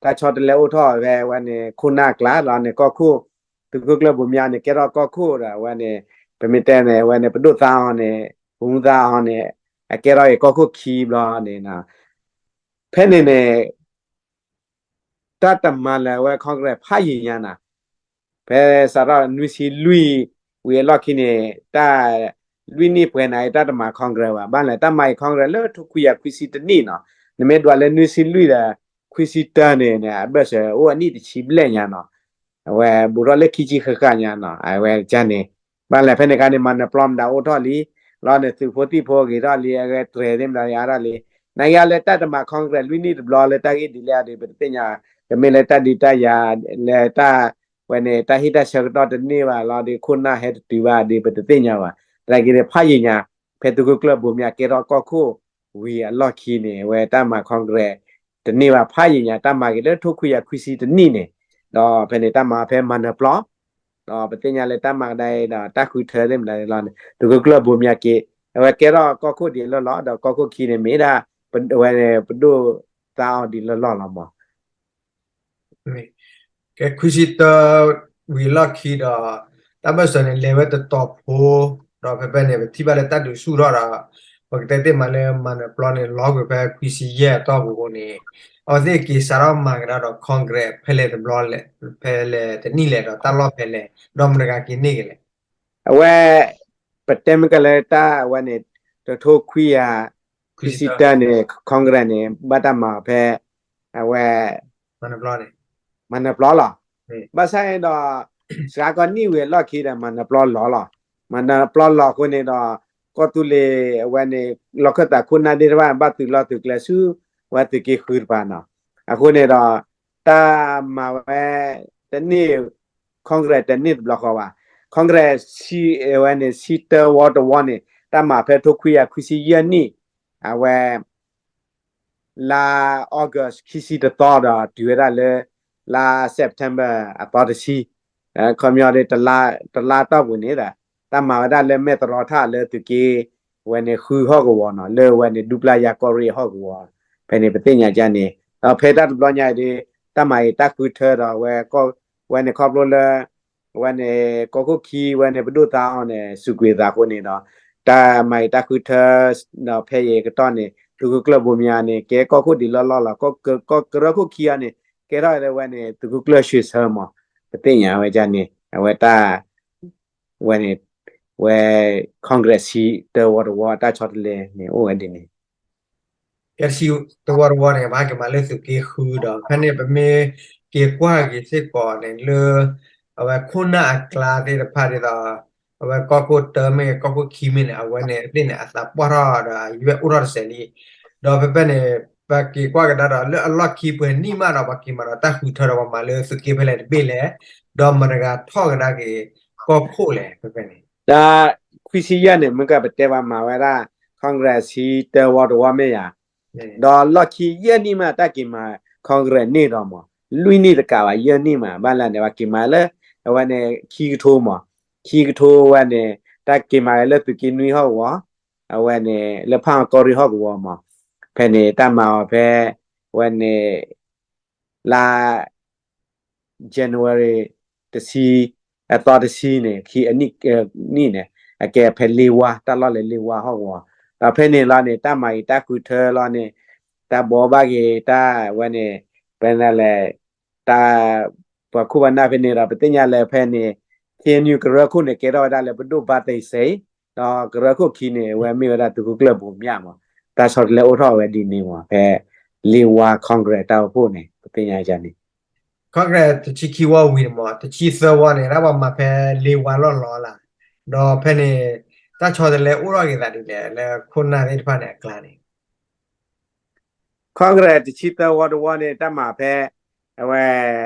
တၢ်ဆီတလဲအိၣ်ထီၣ်ဖဲဝဲန့ၣ် ခိၣ်နၢ်အကျါလီၤန့ၣ် ကီၢ်ခိၣ် သုးခိၣ်ကျၢၢ်ဘိးမၠးန့ၣ် ကဲထီၣ်ကီၢ်ခိၣ်ဒီး အဝဲန့ၣ် ပမ့ၢ်တဲန့ၣ် အဝဲန့ၣ် ပဒိၣ်သါအီၤန့ၣ် ပမူသါအီၤန့ၣ် အကဲထီၣ်က့ၤကီၢ်ခိၣ်ခံဘျီန့ၣ် ဖဲန့ၣ်န့ၣ် တၢ်တမၤလၢၤဝဲ Congress ဖးယံၤညါနၤ, ဖဲစးထီၣ်နွံဆံလွံၢ်ဝံၤအလီၢ်ခံန့ၣ် တၢ်လွံၢ်နံၣ်ပှဲၤနၤအံၤ တၢ်တမၤ Congress ဘၣ်, ဘၣ်လဲၣ် တၢ်မၤအံၤ Congress လၢထိခွံကယၤခွံဆံတနံၣ်နီၤ, နမ့ၢ်ဒွးလၢနွံဆံလွံၢ်ဒီး ခွံဆံတၢန့ၣ် အဘၢၣ်စၢၤအိၣ်အနံၣ်တဆံဘျဲၣ်ညါနီၤ, အဝဲဘူးထီၣ်လၢခံဆံဃၣ်ဃၣ်ညါနီၤ, အဝဲကန့ၣ် ဘၣ်လဲၣ် ဖဲန့ၣ်အခါန့ၣ် မၤနၢၤပျီမတၤအိၣ်ထီၣ်လံ, လီၤန့ၣ် သုးဖိသံၣ်ဖိဂ့ၤထီၣ်လံ, အဝဲတြဲၤသ့ၣ်မတၤယါထီၣ်လံ, နကယါလၢတၢ်တမၤ Congress လွံၢ်နံၣ်တဘျီလၢတၢ်ဂ့ၢ်ဒ်လဲၣ်ဒီး ပတသ့ၣ်ညါ, တမ့ၢ်လၢတၢ်ဒုးတၢ်ယၤ လၢတၢ် ဝဲန့ၣ် တၢ်ဟ့ၣ်တၢ်ဆၢကတီၢ်တန့ၢ်ဘၣ်လီၤဒီး ခိၣ်နၢ်ဟဲတတုၤဘၣ်ဒီး ပတသ့ၣ်ညါဘၣ်, သနာ်က့ဒီး ဖးယံၤညါ ဖဲသုးခိၣ်ကျၢၢ်ဘိးမၠးကဲထီၣ်ကီၢ်ခိၣ်ဝံၤအလီၢ်ခံန့ၣ် အဝဲတၢ်မၤ Congress တန့ၢ်ဘၣ် ဖးယံၤညါ တၢ်မၤက့ၤလၢထိခွံကယၤခွံဆံတနံၣ်န့ၣ်, ဒီးဖဲန့ၣ်တၢ်မၤဖဲမၤနၢၤပျီ ဒီးပသ့ၣ်ညါလၢတၢ်မၤကဒါအံၤဒီး တၢ်ဃုထၢသ့ၣ်မတၤန့ၣ်လီၤန့ၣ် သုးခိၣ်ကျၢၢ်ဘိးမၠးက့ၤ အဝဲကဲထီၣ်ကီၢ်ခိၣ်ဒံးလီၢ်လီၤ ဒီးကီၢ်ခိၣ်ခံန့ၣ်မ့ၢ်ဒၣ် ဝဲန့ၣ် ပဒိၣ်သါအီၤဒံးလီၢ်လီၢ်လီၤမး ကဲ ခွံဆံတၢဝံၤအလီၢ်ခံဒီး တၢ်ဘၢၣ်စၢၤန့ၣ် လဲၤဝဲတတီၤဖိ, ဒီးဖဲဖဲန့ၣ် ပထံၣ်ဘၣ်လၢတၢ်ဒုးဆူၣ်ထီၣ်ဒီး ပကတဲသ့ၣ်မးလၢမၤနၢၤပျီန့ၣ် လီၤကွံာ်ဖဲခွံဆံယဲၢ်အတီၢ်ပူၤအဃိန့ၣ် အဝဲသ့ၣ်က့ၤစးထီၣ်မၤကဒါဒီး Congress ဖဲလဲၣ်တဘျီလဲၣ် ဖဲလဲၣ်တနံၣ်လဲၣ်ဒီးတၢ်လီၢ်ဖဲလဲၣ် ဒီးမတၤဂၤက့ၤန့ၢ်က့ၤလဲၣ် အဝဲ ပတဲမ့ၢ်ကလၢတၢ်အဝဲန့ၣ် တထိခွံယၤ ခွံဆံတၢန့ၣ် Congress န့ၣ် ဘၣ်တၢ်မၤအီၤဖဲ အဝဲ မၤနၢၤပျီလီၤ. ဘၣ်ဆၣ်န့ၣ်ဒီး စှၤကီးနံၣ်ဝံၤအလီၢ်ခံဒီး မၤနၢၤပျီလီၤ. မၤနၢၤပျီလီၤအဃိန့ၣ်ဒီး ကီၢ်သူလ့ၤအဝဲန့ၣ် လီၢ်ခၢၣ်သးခိၣ်နၢ်သ့ၣ်တဖၣ် ဘၣ်သုးလီၢ်သုးကျဲဆူ ဝဲသုးက့ဃုတပၤနီၤ. အဃိန့ၣ်ဒီး တၢ်မၤဝဲ တန့ၢ် Congress တန့ၢ်တဘျီဃီဘၣ်. Congress ဝဲန့ၣ် ဆံတၢဝီတဝီန့ၣ် တၢ်မၤဖဲထိခွံကယၤခွံဆံယဲၢ်နံၣ် အဝဲ လါ August ခံဆံတသီဒီးတုၤဝဲဒၣ်လၢ လါ September အသီတဆံ, ခီပညီဒီး တလါတီၢ်ပူၤန့ၣ်ဒီး တၢ်မၤဝဲဒၣ်လၢမဲၢ်သရီထၣ်လၢသုးက့ ဝဲန့ၣ်ဃုဟီၣ်ကဝီၤနီၤ, လၢဝဲန့ၣ်ဒူပျၢ်ယါကီၢ်ရ့ၣ်ဟီၣ်ကဝီၤ, ဖဲန့ၣ်ပသ့ၣ်ညါကန့ၣ်, ဒီးဖဲတၢ်တဘျီညါအံၤဒီး တၢ်မၤအံၤတၢ်ဃုထၢဒီးဝဲ ဝဲန့ၣ်ခီဖျိလၢ ဝဲန့ၣ် ကီၢ်ခိၣ်ခံ ဝဲန့ၣ် ပဒိၣ်သါအီၤန့ၣ် စူးကွံာ်အသးအဃိန့ၣ်ဒီး တၢ်မၤအံၤတၢ်ဃုထၢ ဒီးဖဲအံၤကတီၢ်န့ၣ် သုးခိၣ်ကျၢၢ်ဘိမၠးန့ၣ် ကဲကီၢ်ခိၣ်ဒံးလီၢ်လီၢ်လီၤ. ကရၢခိၣ်ခံအံၤန့ၣ် ကဲထီၣ်ဝဲန့ၣ် သုးခိၣ်ကျၢၢ်ၡ့ဆၢမး ပသ့ၣ်ညါဝဲဒ်န့ၣ် အဝဲတၢ် ဝဲန့ၣ် ဝဲ Congress ဆံတၢဝီတဝီ တၢ်ဆီတလဲန့ၣ် အိၣ်ဝဲဒ်န့ၣ် ကဲဆံတဝီတဝီန့ၣ် ပဟဲက့ၤမၤလၢသုးက့ဃုဒီး ဖဲန့ၣ်ပမ့ၢ်က့ၤကွၢ်က့ၤစ့ၢ်ကီးန့ၣ်လၢ အဝဲခိၣ်နၢ်အကျါသ့ၣ်တဖၣ်ဒ်သိး အဝဲကီၢ်ခိၣ်တၢမ့ၢ်ဂ့ၤ ကီၢ်ခိၣ်ခံမ့ၢ်ဂ့ၤန့ၣ် အဝဲန့ၣ်သ့ၣ်န့ၣ် အသးပှၢ်ထီၣ်ဒီးအရွဲၣ်အိၣ်ထီၣ်တစဲးလံ. ဒီးဖဲဖဲန့ၣ် ပက့ၤကွၢ်ကဒါဒီး လၢအလီၢ်ခံပှဲၤနံၣ်မးဒီး ပှၤက့ၤမၤဒီးတၢ်ဃုထၢဒီး ပှၤမၤလၢသုးက့ဖဲလဲၣ်တဘ့ၣ်လဲၣ်, ဒီးမတၤတဂၤထီၣ်ကဒါက့ၤ ကီၢ်ခိၣ်လဲၣ်ဖဲဖဲန့ၣ် တၢ်ခွံဆံယဲၢ်န့ၣ် မ့ၢ်ကပတဲပှၤမၤဝဲဒၣ် Congress ဆံတၢဝီတဝီမ့ၢ်ယၤ, ဒီးလီၢ်ခံယဲၢ်နံၣ်မး တၢ်က့ၤမၤ Congress န့ၢ်ဒီးမး လွံၢ်နံၣ်တကးဘၣ် ယဲၢ်နံၣ်မး ဘၣ်လဲၣ်န့ၣ် ပှၤက့ၤမၤလၢ အဝဲန့ၣ် ခံကထိမး, ခံကထိဝဲန့ၣ် တၢ်က့ၤမၤလၢသုးက့နွံဟီၣ်ကဝီၤ, အဝဲန့ၣ် လၢဖးအီၣ်ကီၢ်ရ့ၣ်ဟီၣ်ကဝီၤမး, ဖဲန့ၣ် တၢ်မၤအီၤဖဲ ဝဲန့ၣ် လါ January တဆံ, အသီတဆံန့ၣ် ခံအနံၣ်န့ၣ် အကဲဖဲလ့ဝါ တၢ်လီၢ်လၢလ့ဝါဟီၣ်ကဝီၤ, ဒီးဖဲန့ၣ်လီၤန့ၣ် တၢ်မၤအံၤတၢ်ဃုထၢလီၤန့ၣ် တၢ်ဘှီဘၣ်က့ၤတၢ်ဝဲန့ၣ် ပလဲၣ် တၢ် ပှၤခိၣ်ပှၤနၢ်ဖဲန့ၣ်ဒီး ပသ့ၣ်ညါလၢဖဲန့ၣ် KNU ကရၢခိၣ်န့ၣ် ကဲထီၣ်ဝဲဒၣ်လၢပဒိၣ်ဘါသ့စ့, ဒီးကရၢခိၣ်ခံန့ၣ် အဝဲမ့ၢ်ဝဲဒၣ်သုးခိၣ်ကျၢၢ်ဘိမၠးမး, တၢ်ဆီတလဲအိၣ်ထီၣ်ဝဲဒ်န့ၣ်မး ဖဲလ့ဝါ Congress တၢ်အိၣ်ဖှိၣ်န့ၣ် ပသ့ၣ်ညါန့ၣ် Congress တဆံခံဝီဝံၤန့ၣ်မး တဆံသၢဝီန့ၣ် ဒၣ်ပှၤမၤဖဲလ့ဝါလီၢ်လီၤလၢ်, ဒီးဖဲန့ၣ် တၢ်ဆီတလဲအိၣ်ထီၣ်က့ၤသးဒ်လဲၣ် လၢခိၣ်နၢ်သ့ၣ်တဖၣ်န့ၣ်အကျါန့ၣ် Congress တဆံသၢဝီတဝီန့ၣ် တၢ်မၤဖဲ အဝဲ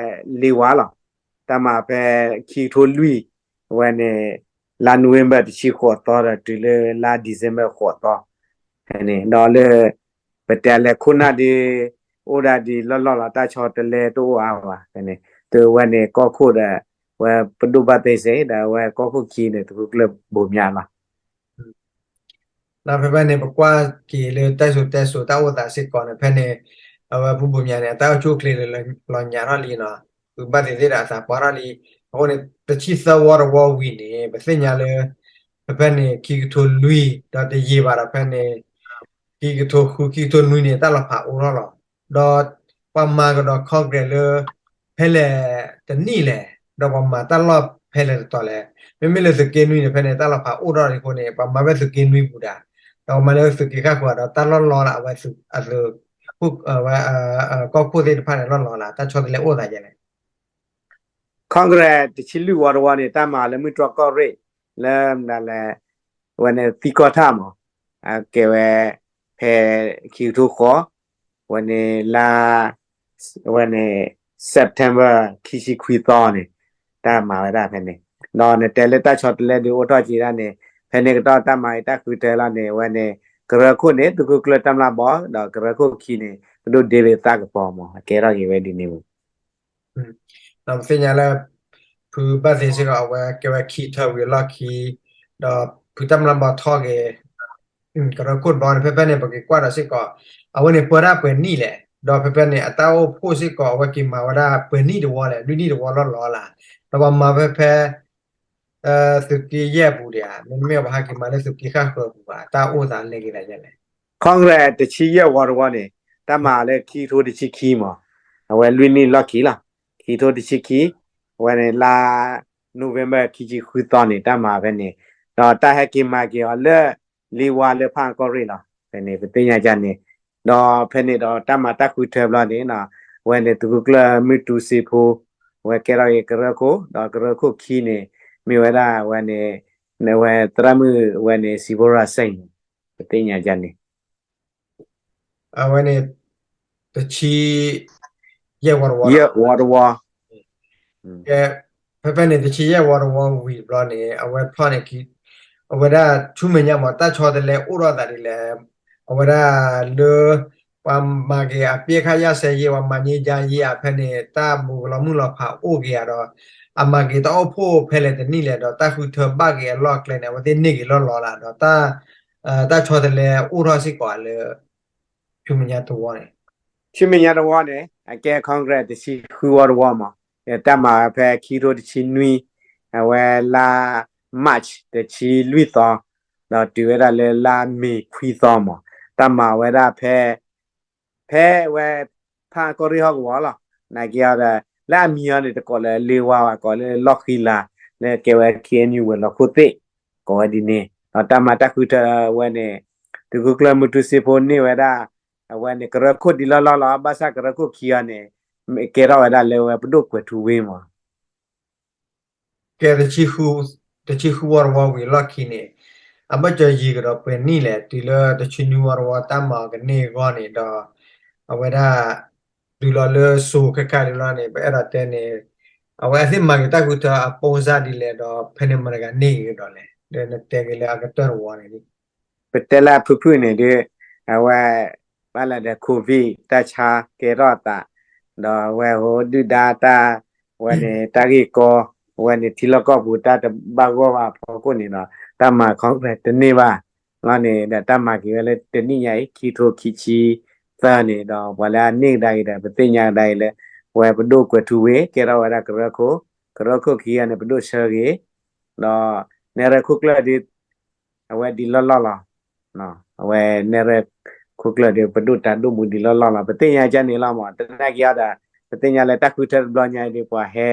လ့ဝါလီၤ. တၢ်မၤဖဲခံကထိလွံၢ် အဝဲန့ၣ် လါ November တဆံဃိးသီဒီးတုၤလၢလါ December ဃိးသီ ဖဲန့ၣ် ဒီးလၢ ပတဲလဲၤခိၣ်နၢ်ဒ် အိၣ်ဒၣ်ဒ်လီၢ်လီၢ်လီၤ တၢ်ဆီတလဲတအိၣ်အါဘၣ် ဖဲန့ၣ် တုၤဝဲန့ၣ်ကီၢ်ခိၣ်ဒီး ဝဲပဒိၣ်ဘၣ်သ့စ့ၢ် ဒီးအဝဲကီၢ်ခိၣ်ခံန့ၣ် သုးခိၣ်ကျၢၢ်ဘိးမၠးလီၤ. ဒီးဖဲဖဲန့ၣ် ပကွၢ်က့ၤလၢတၢ်စံၣ်စိၤတဲစိၤတၢ်အိၣ်သးစ့ၢ်ကီးန့ၣ် ဖဲန့ၣ် အဝဲဖုဘိးမၠးန့ၣ် အတၢ်အိၣ်ဆူၣ်အိၣ်ချ့လၢလီၤညးထီၣ်လံနီၤ, ဖုဘၣ်သ့သ့ၣ်ဒီးအသးပှၢ်ထီၣ်လံ. အဃိန့ၣ် တဆံသၢဝီတဝီဝံၤန့ၣ် ပသ့ၣ်ညါလၢ ဖဲဖဲန့ၣ် ခံကထိလွံၢ် ဒီးတယံာ်ဘၣ်ဒီးဖဲန့ၣ် ခံကထိဃု ခံကထိနွံန့ၣ် တၢ်လီၤဖးအိၣ်ထီၣ်လီၤ. ဒီးပှၤမၤကဒီး Congress လၢ ဖဲလဲၣ်တနံၣ်လဲၣ်, ဒီးပှၤမၤတၢ်လီၢ်ဖဲလဲၣ်တတီၤလဲၣ်. မ့မ့ၢ်လၢသုးက့နွံန့ၣ် ဖဲန့ၣ် တၢ်လီၤဖးအိၣ်ထီၣ်အဃိန့ၣ် ပှၤမၤဖဲသုးက့နွံပူၤဒၣ်, ဒီးပှၤမၤလၢသုးက့ဃၣ်ဃၢၤဒီး တၢ်လီၢ်လီၤလၢအဝဲ အဝဲ ကီၢ်ခိၣ်သ့ၣ်တဖၣ်န့ၣ် လီၢ်လီၤလၢ တၢ်ဆီတလဲအိၣ်သးယဲလဲၣ်. Congress တဆံလွံၢ်ဝီတဝီန့ၣ် တၢ်မၤလၢမုၢ်တြီၢ်ကီၢ်ရ့ၣ် လၢမနုၤလဲၣ်, အဝဲန့ၣ်သံကီၢ်ထၣ်မး, အကဲဝဲ ဖဲခံကထိဃိး ဝဲန့ၣ်လါ ဝဲန့ၣ် September ခံဆံခွံသီန့ၣ် တၢ်မၤဝဲဒၣ်ဖဲန့ၣ်, ဒီးနတဲလၢတၢ်ဆီတလဲဒုးအိၣ်ထီၣ်က့ၤဒၣ်န့ၣ် ဖဲန့ၣ်ကတီၢ်တၢ်မၤအံၤတၢ်ဃုထၢလီၤန့ၣ် အဝဲန့ၣ် ကရၢခိၣ်န့ၣ် သုးခိၣ်ကျၢၢ်တၢ်မျၢ်ဘီ ဒီးကရၢခိၣ်ခံန့ၣ် ပဒိၣ်ဒ့ဘ့းသးကပီၤမး အကဲထီၣ်က့ၤဝဲဒ်န့ၣ်မး. ဒီးပသ့ၣ်ညါလၢ ဖုဘၣ်သ့စ့ၢ်ကီး အဝဲကဲဝဲခံထၢဝံၤအလီၢ်ခံ ဒီးဖုတၢ်မျၢ်ဘီထီၣ်က့ၤ ကရၢခိၣ်တဘျီန့ၣ် ဖဲဖဲန့ၣ် ပက့ၤကွၢ်ဒီးစ့ၢ်ကီး အဝဲန့ၣ်ပၢဒၣ်ပှဲၤနံၣ်လဲၣ်, ဒီးဖဲဖဲန့ၣ် အတၢ်အိၣ်ဖှိၣ်စ့ၢ်ကီး အဝဲက့ၤမၤဝဲဒၣ်ပှဲၤနံၣ်တဝီလဲၣ်, လွံၢ်နံၣ်တဝီလီၢ်လီၤလၢ်, ဒီးပှၤမၤဖဲဖဲ သုးက့ယဲၢ်ပူၤဒံးဧါ, မ့တမ့ၢ်ပှၤဟဲက့ၤမၤလၢသုးက့ဃၣ်ဃၢၤပူၤဘၣ်, တၢ်အိၣ်သးလဲၤက့ၤသးယဲလဲၣ်. Congress တဆံယဲၢ်ဝီတဝီန့ၣ် တၢ်မၤလၢခံကထိတဆံခံမး, အဝဲလွံၢ်နံၣ်လီၢ်ခံလီၤ, ခံကထိတဆံခံ, အဝဲန့ၣ်လါ November ခံဆံဃုသီန့ၣ် တၢ်မၤဖဲန့ၣ်, ဒီးတၢ်ဟဲက့ၤမၤက့ၤအီၤလၢ လ့ဝါလၢဖၣ်ကီၢ်ရ့ၣ်လီၤ. ဖဲန့ၣ် ပသ့ၣ်ညါကန့ၣ်, ဒီးဖဲန့ၣ်ဒီးတၢ်မၤတၢ်ဃုထၢဘျီန့ၣ် အဝဲန့ၣ်သုးခိၣ်ကျၢၢ်မုၢ်တူစ့ဖိ အဝဲကဲထီၣ်က့ၤကရၢခိၣ်, ဒီးကရၢခိၣ်ခံန့ၣ် မ့ၢ်ဝဲဒၣ်ဝဲန့ၣ် ဝဲသရၣ်မုၣ်ဝဲန့ၣ် စံးဖိရၤစဲၣ်န့ၣ် ပသ့ၣ်ညါကန့ၣ် အဝဲန့ၣ် တဆံ ယဲၢ်ဝီတဝီလီၤ. ယဲၢ်ဝီတဝီ, ကဲ, ဖဲဖဲန့ၣ် တဆံယဲၢ်ဝီတဝီဝံၤတဘျီန့ၣ် အဝဲဖျီၣ်န့ၣ် အဝဲဒၣ်ဆူမဲာ်ညါမး တၢ်ဆီတလဲအိၣ်ထီၣ်သးဒ်လဲၣ်, အဝဲဒၣ်လၢ ပှၤမၤက့ၤအပစ်အခတ်ရပ်စဲရေး ပှၤမၤငြိမ်းချမ်းရေး အဖဲန့ၣ် တၢ်ဘူးကလီၤမုၢ်လီၤဖးအိၣ်က့ၤဧါဒီး အမၤက့ၤတၢ်အိၣ်ဖှိၣ်ဖဲလဲၣ်တနံၣ်လဲၣ်ဒီး တၢ်ဃုထၢဘၣ်က့ၤအလီၢ်အကျဲန့ၣ် အဝဲသ့ၣ်န့ၢ်က့ၤလီၢ်လီၤလၢ်ဒီး တၢ်ဆီတလဲအိၣ်ထီၣ်စ့ၢ်ကီးလၢ ဆူမဲာ်ညါတဝီန့ၣ်, ဆူမဲာ်ညါတဝီန့ၣ် အကဲ Congress တဆံဃုဝီတဝီမး, တၢ်မၤဝဲဖဲခံကထိတဆံနွံ, အဝဲလါ March တဆံလွံၢ်သီ, ဒီးတုၤဝဲဒၣ်လၢလါ May ခွံသီမး, တၢ်မၤဝဲဒၣ်ဖဲ ဖဲဝဲ ဖၣ်ကီၢ်ရ့ၣ်ဟီၣ်ကဝီၤလီၤ. နာ်က့အီၤဒီး လၢအမံၤအီၤန့ၣ် တကိးလၢလ့ဝါဘၣ် ကိးလၢလီၢ်ဃံလၤ လၢကဲဝဲ KNU ဝဲၤလီၢ်ခိၣ်သ့ၣ် ကိးဝဲဒ်န့ၣ်, ဒီးတၢ်မၤတၢ်ဃုထၢဝဲန့ၣ် သုးခိၣ်ကျၢၢ်မုၢ်တူစ့ဖိန့ၢ်ဝဲဒၣ် အဝဲန့ၣ် ကရၢခိၣ်ဒ်လီၢ်လီၢ်လီၤ. ဘၣ်ဆၣ်ကရၢခိၣ်ခံအီၤန့ၣ် ကဲထီၣ်ဝဲဒၣ်လၢဝဲပဒိၣ်ကွဲၤထူဝ့မး ကဲ တဆံဃုဝီတဝီဝံၤအလီၢ်ခံန့ၣ် အဘၢၣ်စၢၤယံၤကဒီးပှဲၤနံၣ်လဲၣ်, တုၤလၢတဆံနွံဝီတဝီတၢ်မၤအီၤကန့ၢ်အဂီၢ်န့ၣ်ဒီး အဝဲဒၣ် တုၤလီၤလၢစိၤခဲခါဒ်လီၤန့ၣ် ပအဲၣ်ဒိးတဲန့ၣ် အဝဲအသ့ၣ်မၤက့ၤတၢ်ဃုထၢအပိစါဒ်လဲၣ်ဒီး ဖဲန့ၣ်မတၤတဂၤန့ၢ်က့ၤကဒီးလဲၣ်, ဒီးနတဲက့ၤလၢအကတၢၢ်တဝီန့ၣ် ပတဲလၢအဖုၣ်ဖုၣ်န့ၣ်ဒီး အဝဲ ဘၣ်လဲၣ်ဒီး COVID တၢ်ဆါကဲထီၣ်အသး ဒီးအဝဲဟိဒုၣ်ဒါတၢ် အဝဲန့ၣ် တၢ်ဂ့ၢ်ကီ အဝဲန့ၣ် ထံလီၢ်ကီၢ်ပူၤတၢ်တဘၣ်ဂီၢ်ဘၣ်အဖီခိၣ်န့ၣ်ဒီး တၢ်မၤ Congress တန့ၢ်ဘၣ်လီၤန့ၣ်ဒီး တၢ်မၤက့ၤဝဲလၢတနံၣ်ညါအံၤ ခံကထိခံဆံသၢန့ၣ်ဒီး ပှၤလၢအန့ၢ်ကဒါက့ၤဒီး ပသ့ၣ်ညါကဒါက့ၤလၢ အဝဲပဒိၣ်ကွဲၤထူဝ့ ကဲထီၣ်ဝဲဒၣ်ကရၢခိၣ်, ကရၢခိၣ်ခံဂၤန့ၣ် ပဒိၣ်ဆၢဂ့ၤ ဒီးနဲၣ်ရွဲၣ်ခိၣ်ကျၢၢ်ဒီး အဝဲဒ်လီၢ်လီၢ်လီၤ. အဝဲနဲၣ်ရွဲၣ်ခိၣ်ကျၢၢ်ဒီး ပဒိၣ်တၢ်ဒိၣ်မူဒ်လီၢ်လီၢ်လီၤ. ပသ့ၣ်ညါကန့ၣ်လီၤမး, တနာ်က့ၤအီၤဒီး ပသ့ၣ်ညါလၢတၢ်ဃုထၢတဘျီညါအံၤဒီး ပှၤဟဲ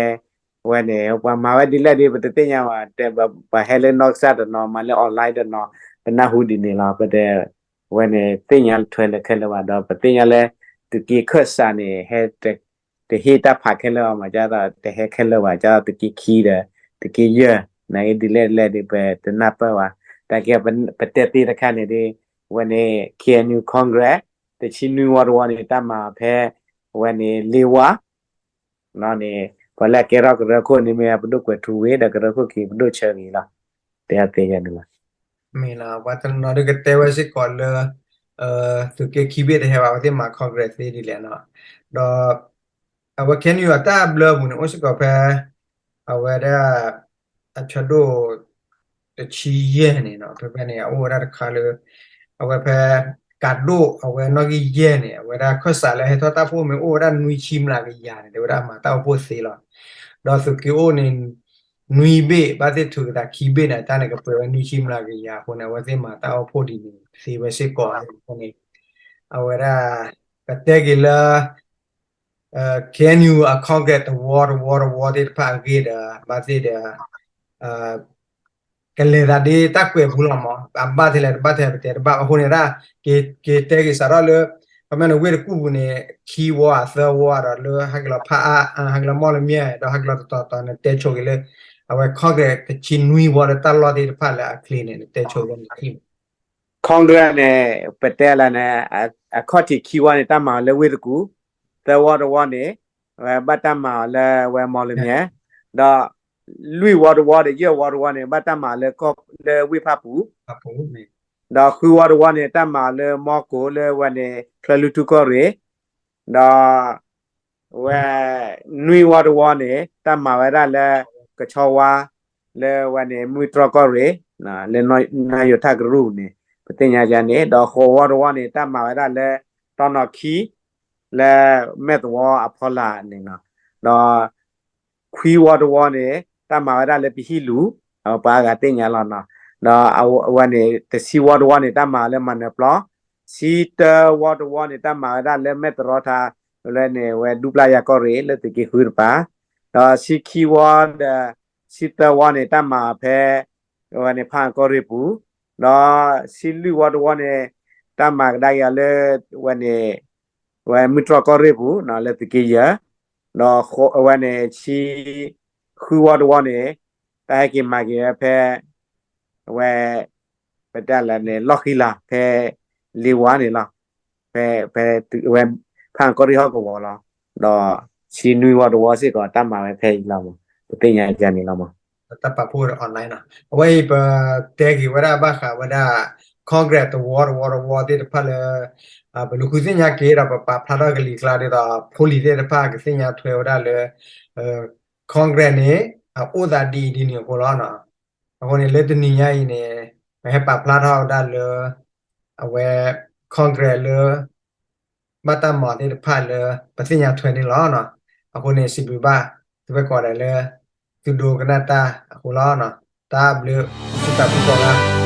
ဝဲန့ၣ် ပှၤမၤဝဲဒ်လဲၣ်ဒီး ပတသ့ၣ်ညါဘၣ်, ပှၤဟဲလၢနီၢ်ကစၢ်တနီၤ မၤလၢ online တနီၤ ပနၢ်ဟူဒ်န့ၣ်လီၤ. ပတဲ ဝဲန့ၣ် သ့ၣ်ညါထွဲလၢခဲလၢာ်ဘၣ်ဒီး ပသ့ၣ်ညါလၢ သုးက့ခၢၣ်စးန့ၣ် ဟဲ တဟ့ၣ်တၢ်ဖးခဲလၢာ်အီၤမး ကသိး တဟဲခဲလၢာ်ဘၣ် ကသိး သုးက့ခံဒီး သုးက့ယဲၢ် နာ်က့ဒ်လဲၣ်ဒ်လဲၣ်ဒီး ပတနၢ်ပၢၢ်ဘၣ်. တၢ်ကဲ ပတဲသ့တခါန့ၣ်ဒီး ဝဲန့ၣ် KNU Congress တဆံနွံဝီတဝီန့ၣ် တၢ်မၤဖဲ ဝဲန့ၣ် လ့ဝါ န့ၣ် ပှၤလၢအကဲထီၣ်ကရၢခိၣ်န့ၣ်မ့ၢ်ပဒိၣ်ကွဲးထူဝ့ဒီး ကရၢခိၣ်ခံပဒိၣ်ဆၢဂ့ၤလီၤ. တဲအသ့ယဲန့ၣ်လီၤ. မ့ၢ်လီၤ ပှၤတနီၤဒုးကတဲဝဲစ့ၢ်ကီးလၢ သုးက့ခံဘ့ၣ်တဟဲဘၣ် အဝဲသ့ၣ်မၤ Congress သ့ဒ်လဲၣ်နီၤ. ဒီး အဝဲ KNU အတၢ်ဘျၢပူၤန့ၣ် အိၣ်စ့ၢ်ကီးဖဲ အဝဲဒၣ် အဆၢဒိၣ် တဆံယဲၢ်န့ၣ်နီၤ ဖဲဖဲန့ၣ် အအိၣ်ဝဲဒၣ်တခါလၢ အဝဲဖဲ ကးဒိၣ်အဝဲနီၣ်ဂံၢ်ယဲၢ်န့ၣ် အဝဲဒၣ်ခၢၣ်စးလၢဟဲထီၣ်တၢ်ဖီၣ်မ့ၢ်အိၣ်ဝဲဒၣ်နွံဆံမျးကယၤန့ၣ် တဲဝဲဒၣ်မၤတၢ်အိၣ်ဖှိၣ်သ့လီၤ. ဒီးသုးက့အိၣ်န့ၣ် နွံဘ့ၣ် ဘၣ်သ့ၣ်ထုးကသးခံဘ့ၣ်န့ၣ် တၢ်န့ၣ်ကပှဲၤဝဲနွံဆံမျးကယၤအဃိန့ၣ် အဝဲသ့ၣ်မၤတၢ်အိၣ်ဖှိၣ်ဒ်န့ၣ်သ့ဝဲစ့ၢ်ကီးအဃိန့ၣ် အဝဲဒၣ် ကတဲက့ၤလၢ KNU အ Congress တဝီတဝီတဝီသ့ၣ်တဖၣ်အဂ့ၢ်ဒီး ဘၣ်သ့ၣ်ဒီး ကလဲၤသးဒ်တၢ်ကွဲးပူၤလီၤမး အဘၣ်ထဲလဲၣ်တဘၣ်ထဲပတဲတဘၣ်အဃိန့ၣ်ဒၣ် ကကတဲက့ၤစးထီၣ်လၢ ခီမ့ၢ်န့ၣ် ဝ့ၢ်တကူၣ်ပူၤန့ၣ် ခံဝီအသၢဝီဒီးလၢ ဟဲက့ၤလီၤဖးအါ ဟဲက့ၤလီၤမီၢ်လမၠဲၣ် ဒီးဟဲက့ၤလီၤတတီၤတီၤန့ၣ် တဲဆိက့ၤလၢ အဝဲ Congress တဆံနွံဝီလၢတၢ်လီၢ်သ့ၣ်တဖၣ်လၢအချ့န့ၣ် နတဲဆိလၢနထံၣ် Congress န့ၣ် ပတဲလၢန့ၣ် အခီၣ်ထံးခံဝီန့ၣ် တၢ်မၤအီၤလၢဝ့ၢ်တကူၣ်, သၢဝီတဝီန့ၣ် ဝဲဘၣ်တၢ်မၤအီၤလၢဝဲမီၢ်လမၠဲၣ်, ဒီး လွံၢ်ဝီတဝီဒီး ယဲၢ်ဝီတဝီန့ၣ် ဘၣ်တၢ်မၤအီၤလၢ လၢဝ့ၢ်ဖၣ်ပူၤ, ဒီးဃုဝီတဝီန့ၣ် တၢ်မၤအီၤလၢမီၢ်ကိၣ်လၢဝဲန့ၣ် ချၢၣ်လွံၢ်ထူၣ်ကီၢ်ရ့ၣ်, ဒီး ဝဲ နွံဝီတဝီန့ၣ် တၢ်မၤဝဲဒၣ်လၢ ကဆီဝါ လၢဝဲန့ၣ် မုၢ်တြီၢ်ကီၢ်ရ့ၣ် လၢနီၢ်ယိၤထၣ်ကရူၢ်န့ၣ် ပသ့ၣ်ညါယါန့ၣ်, ဒီးဃိးဝီတဝီန့ၣ် တၢ်မၤဝဲဒၣ်လၢ တီၢ်နီၢ်ခံ လၢမဲၢ်သဝီအဖီလာ်န့ၣ်လီၤ. ဒီး ခွံဝီတဝီန့ၣ် တၢ်မၤဝဲဒၣ်လၢပဟံၣ်လူၤ, ပှၤအါဂၤသ့ၣ်ညါလီၤနီၤ. ဒီးအဝဲန့ၣ် တဆံဝီတဝီန့ၣ် တၢ်မၤလၢမၤနၢၤပျီ, ဆံတၢဝီတဝီန့ၣ် တၢ်မၤဝဲဒၣ်လၢမဲၢ်တရီထါ လၢန့ၣ် ဝဲဒူပျၢ်ယါကီၢ်ရ့ၣ် လၢသုးက့ဃုတပၤ, ဒီးဆံခံဝီဒီး ဆံသၢဝီန့ၣ် တၢ်မၤဖဲ ဝဲန့ၣ် ဖၣ်အၣ်ကီၢ်ရ့ၣ်ပူၤ, ဒီးဆံလွံၢ်ဝီတဝီန့ၣ် တၢ်မၤကဒါက့ၤအီၤလၢ ဝဲန့ၣ် ဝဲမုၢ်တြီၢ်ကီၢ်ရ့ၣ်ပူၤ လၢသုးက့ယဲၢ်, ဒီးဝဲန့ၣ် ဆံဃုဝီတဝီန့ၣ် တၢ်ဟဲက့ၤမၤက့ၤဝဲဖဲ ဝဲ ပတဲလဲၣ်န့ၣ် လီၢ်ဃံလၤ ဖဲ လ့ဝါန့ၣ်လီၤ. ဖဲ ဝဲ ဖၣ်အၣ်ကီၢ်ရ့ၣ်ဟီၣ်ကဝီၤလီၤ. ဒီးဆံနွံဝီတဝီစ့ၢ်ကီး တၢ်မၤဝဲဖဲအံၤလီၤမး, ပသ့ၣ်ညါယါန့ၣ်လီၤမး. တၢ်ပာ်ဖှိၣ် online နီၤ, အဝဲအံၤပတဲက့ၤဝဲဒၣ်ဘၣ်ဃးဝဲဒၣ် Congress တဝီတဝီတဝီသ့ၣ်တဖၣ်လၢ ပလူၤဃုသ့ၣ်ညါက့ၤဒီး ပပာ်ဖျါထီၣ်ကလံၤကျါဒ်သိး ဖိလံၤသ့ၣ်တဖၣ်ကသ့ၣ်ညါထွဲဝဲဒၣ်လၢ Congress န့ၣ် အအိၣ်သးဒ်အံၤဒ်န့ၣ်အဃိလီၤ. အဃိန့ၣ် လၢတနံၤညါအံၤန့ၣ် ပဟဲပာ်ဖျါထီၣ်ဝဲဒၣ်လၢ အဝဲ Congress လၢ ဘၣ်တၢ်မၤသ့ၣ်တဖၣ်လၢ ပသ့ၣ်ညါထွဲန့ၣ်လီၤ. အဃိန့ၣ် စံးဘျုးဘၣ် သုဝဲကိးဂၤဒဲးလၢ သုဒိကနၣ်တၢ်အဃိလီၤ. တၢ်ဘျုး သုသးဖှံကိးဂၤ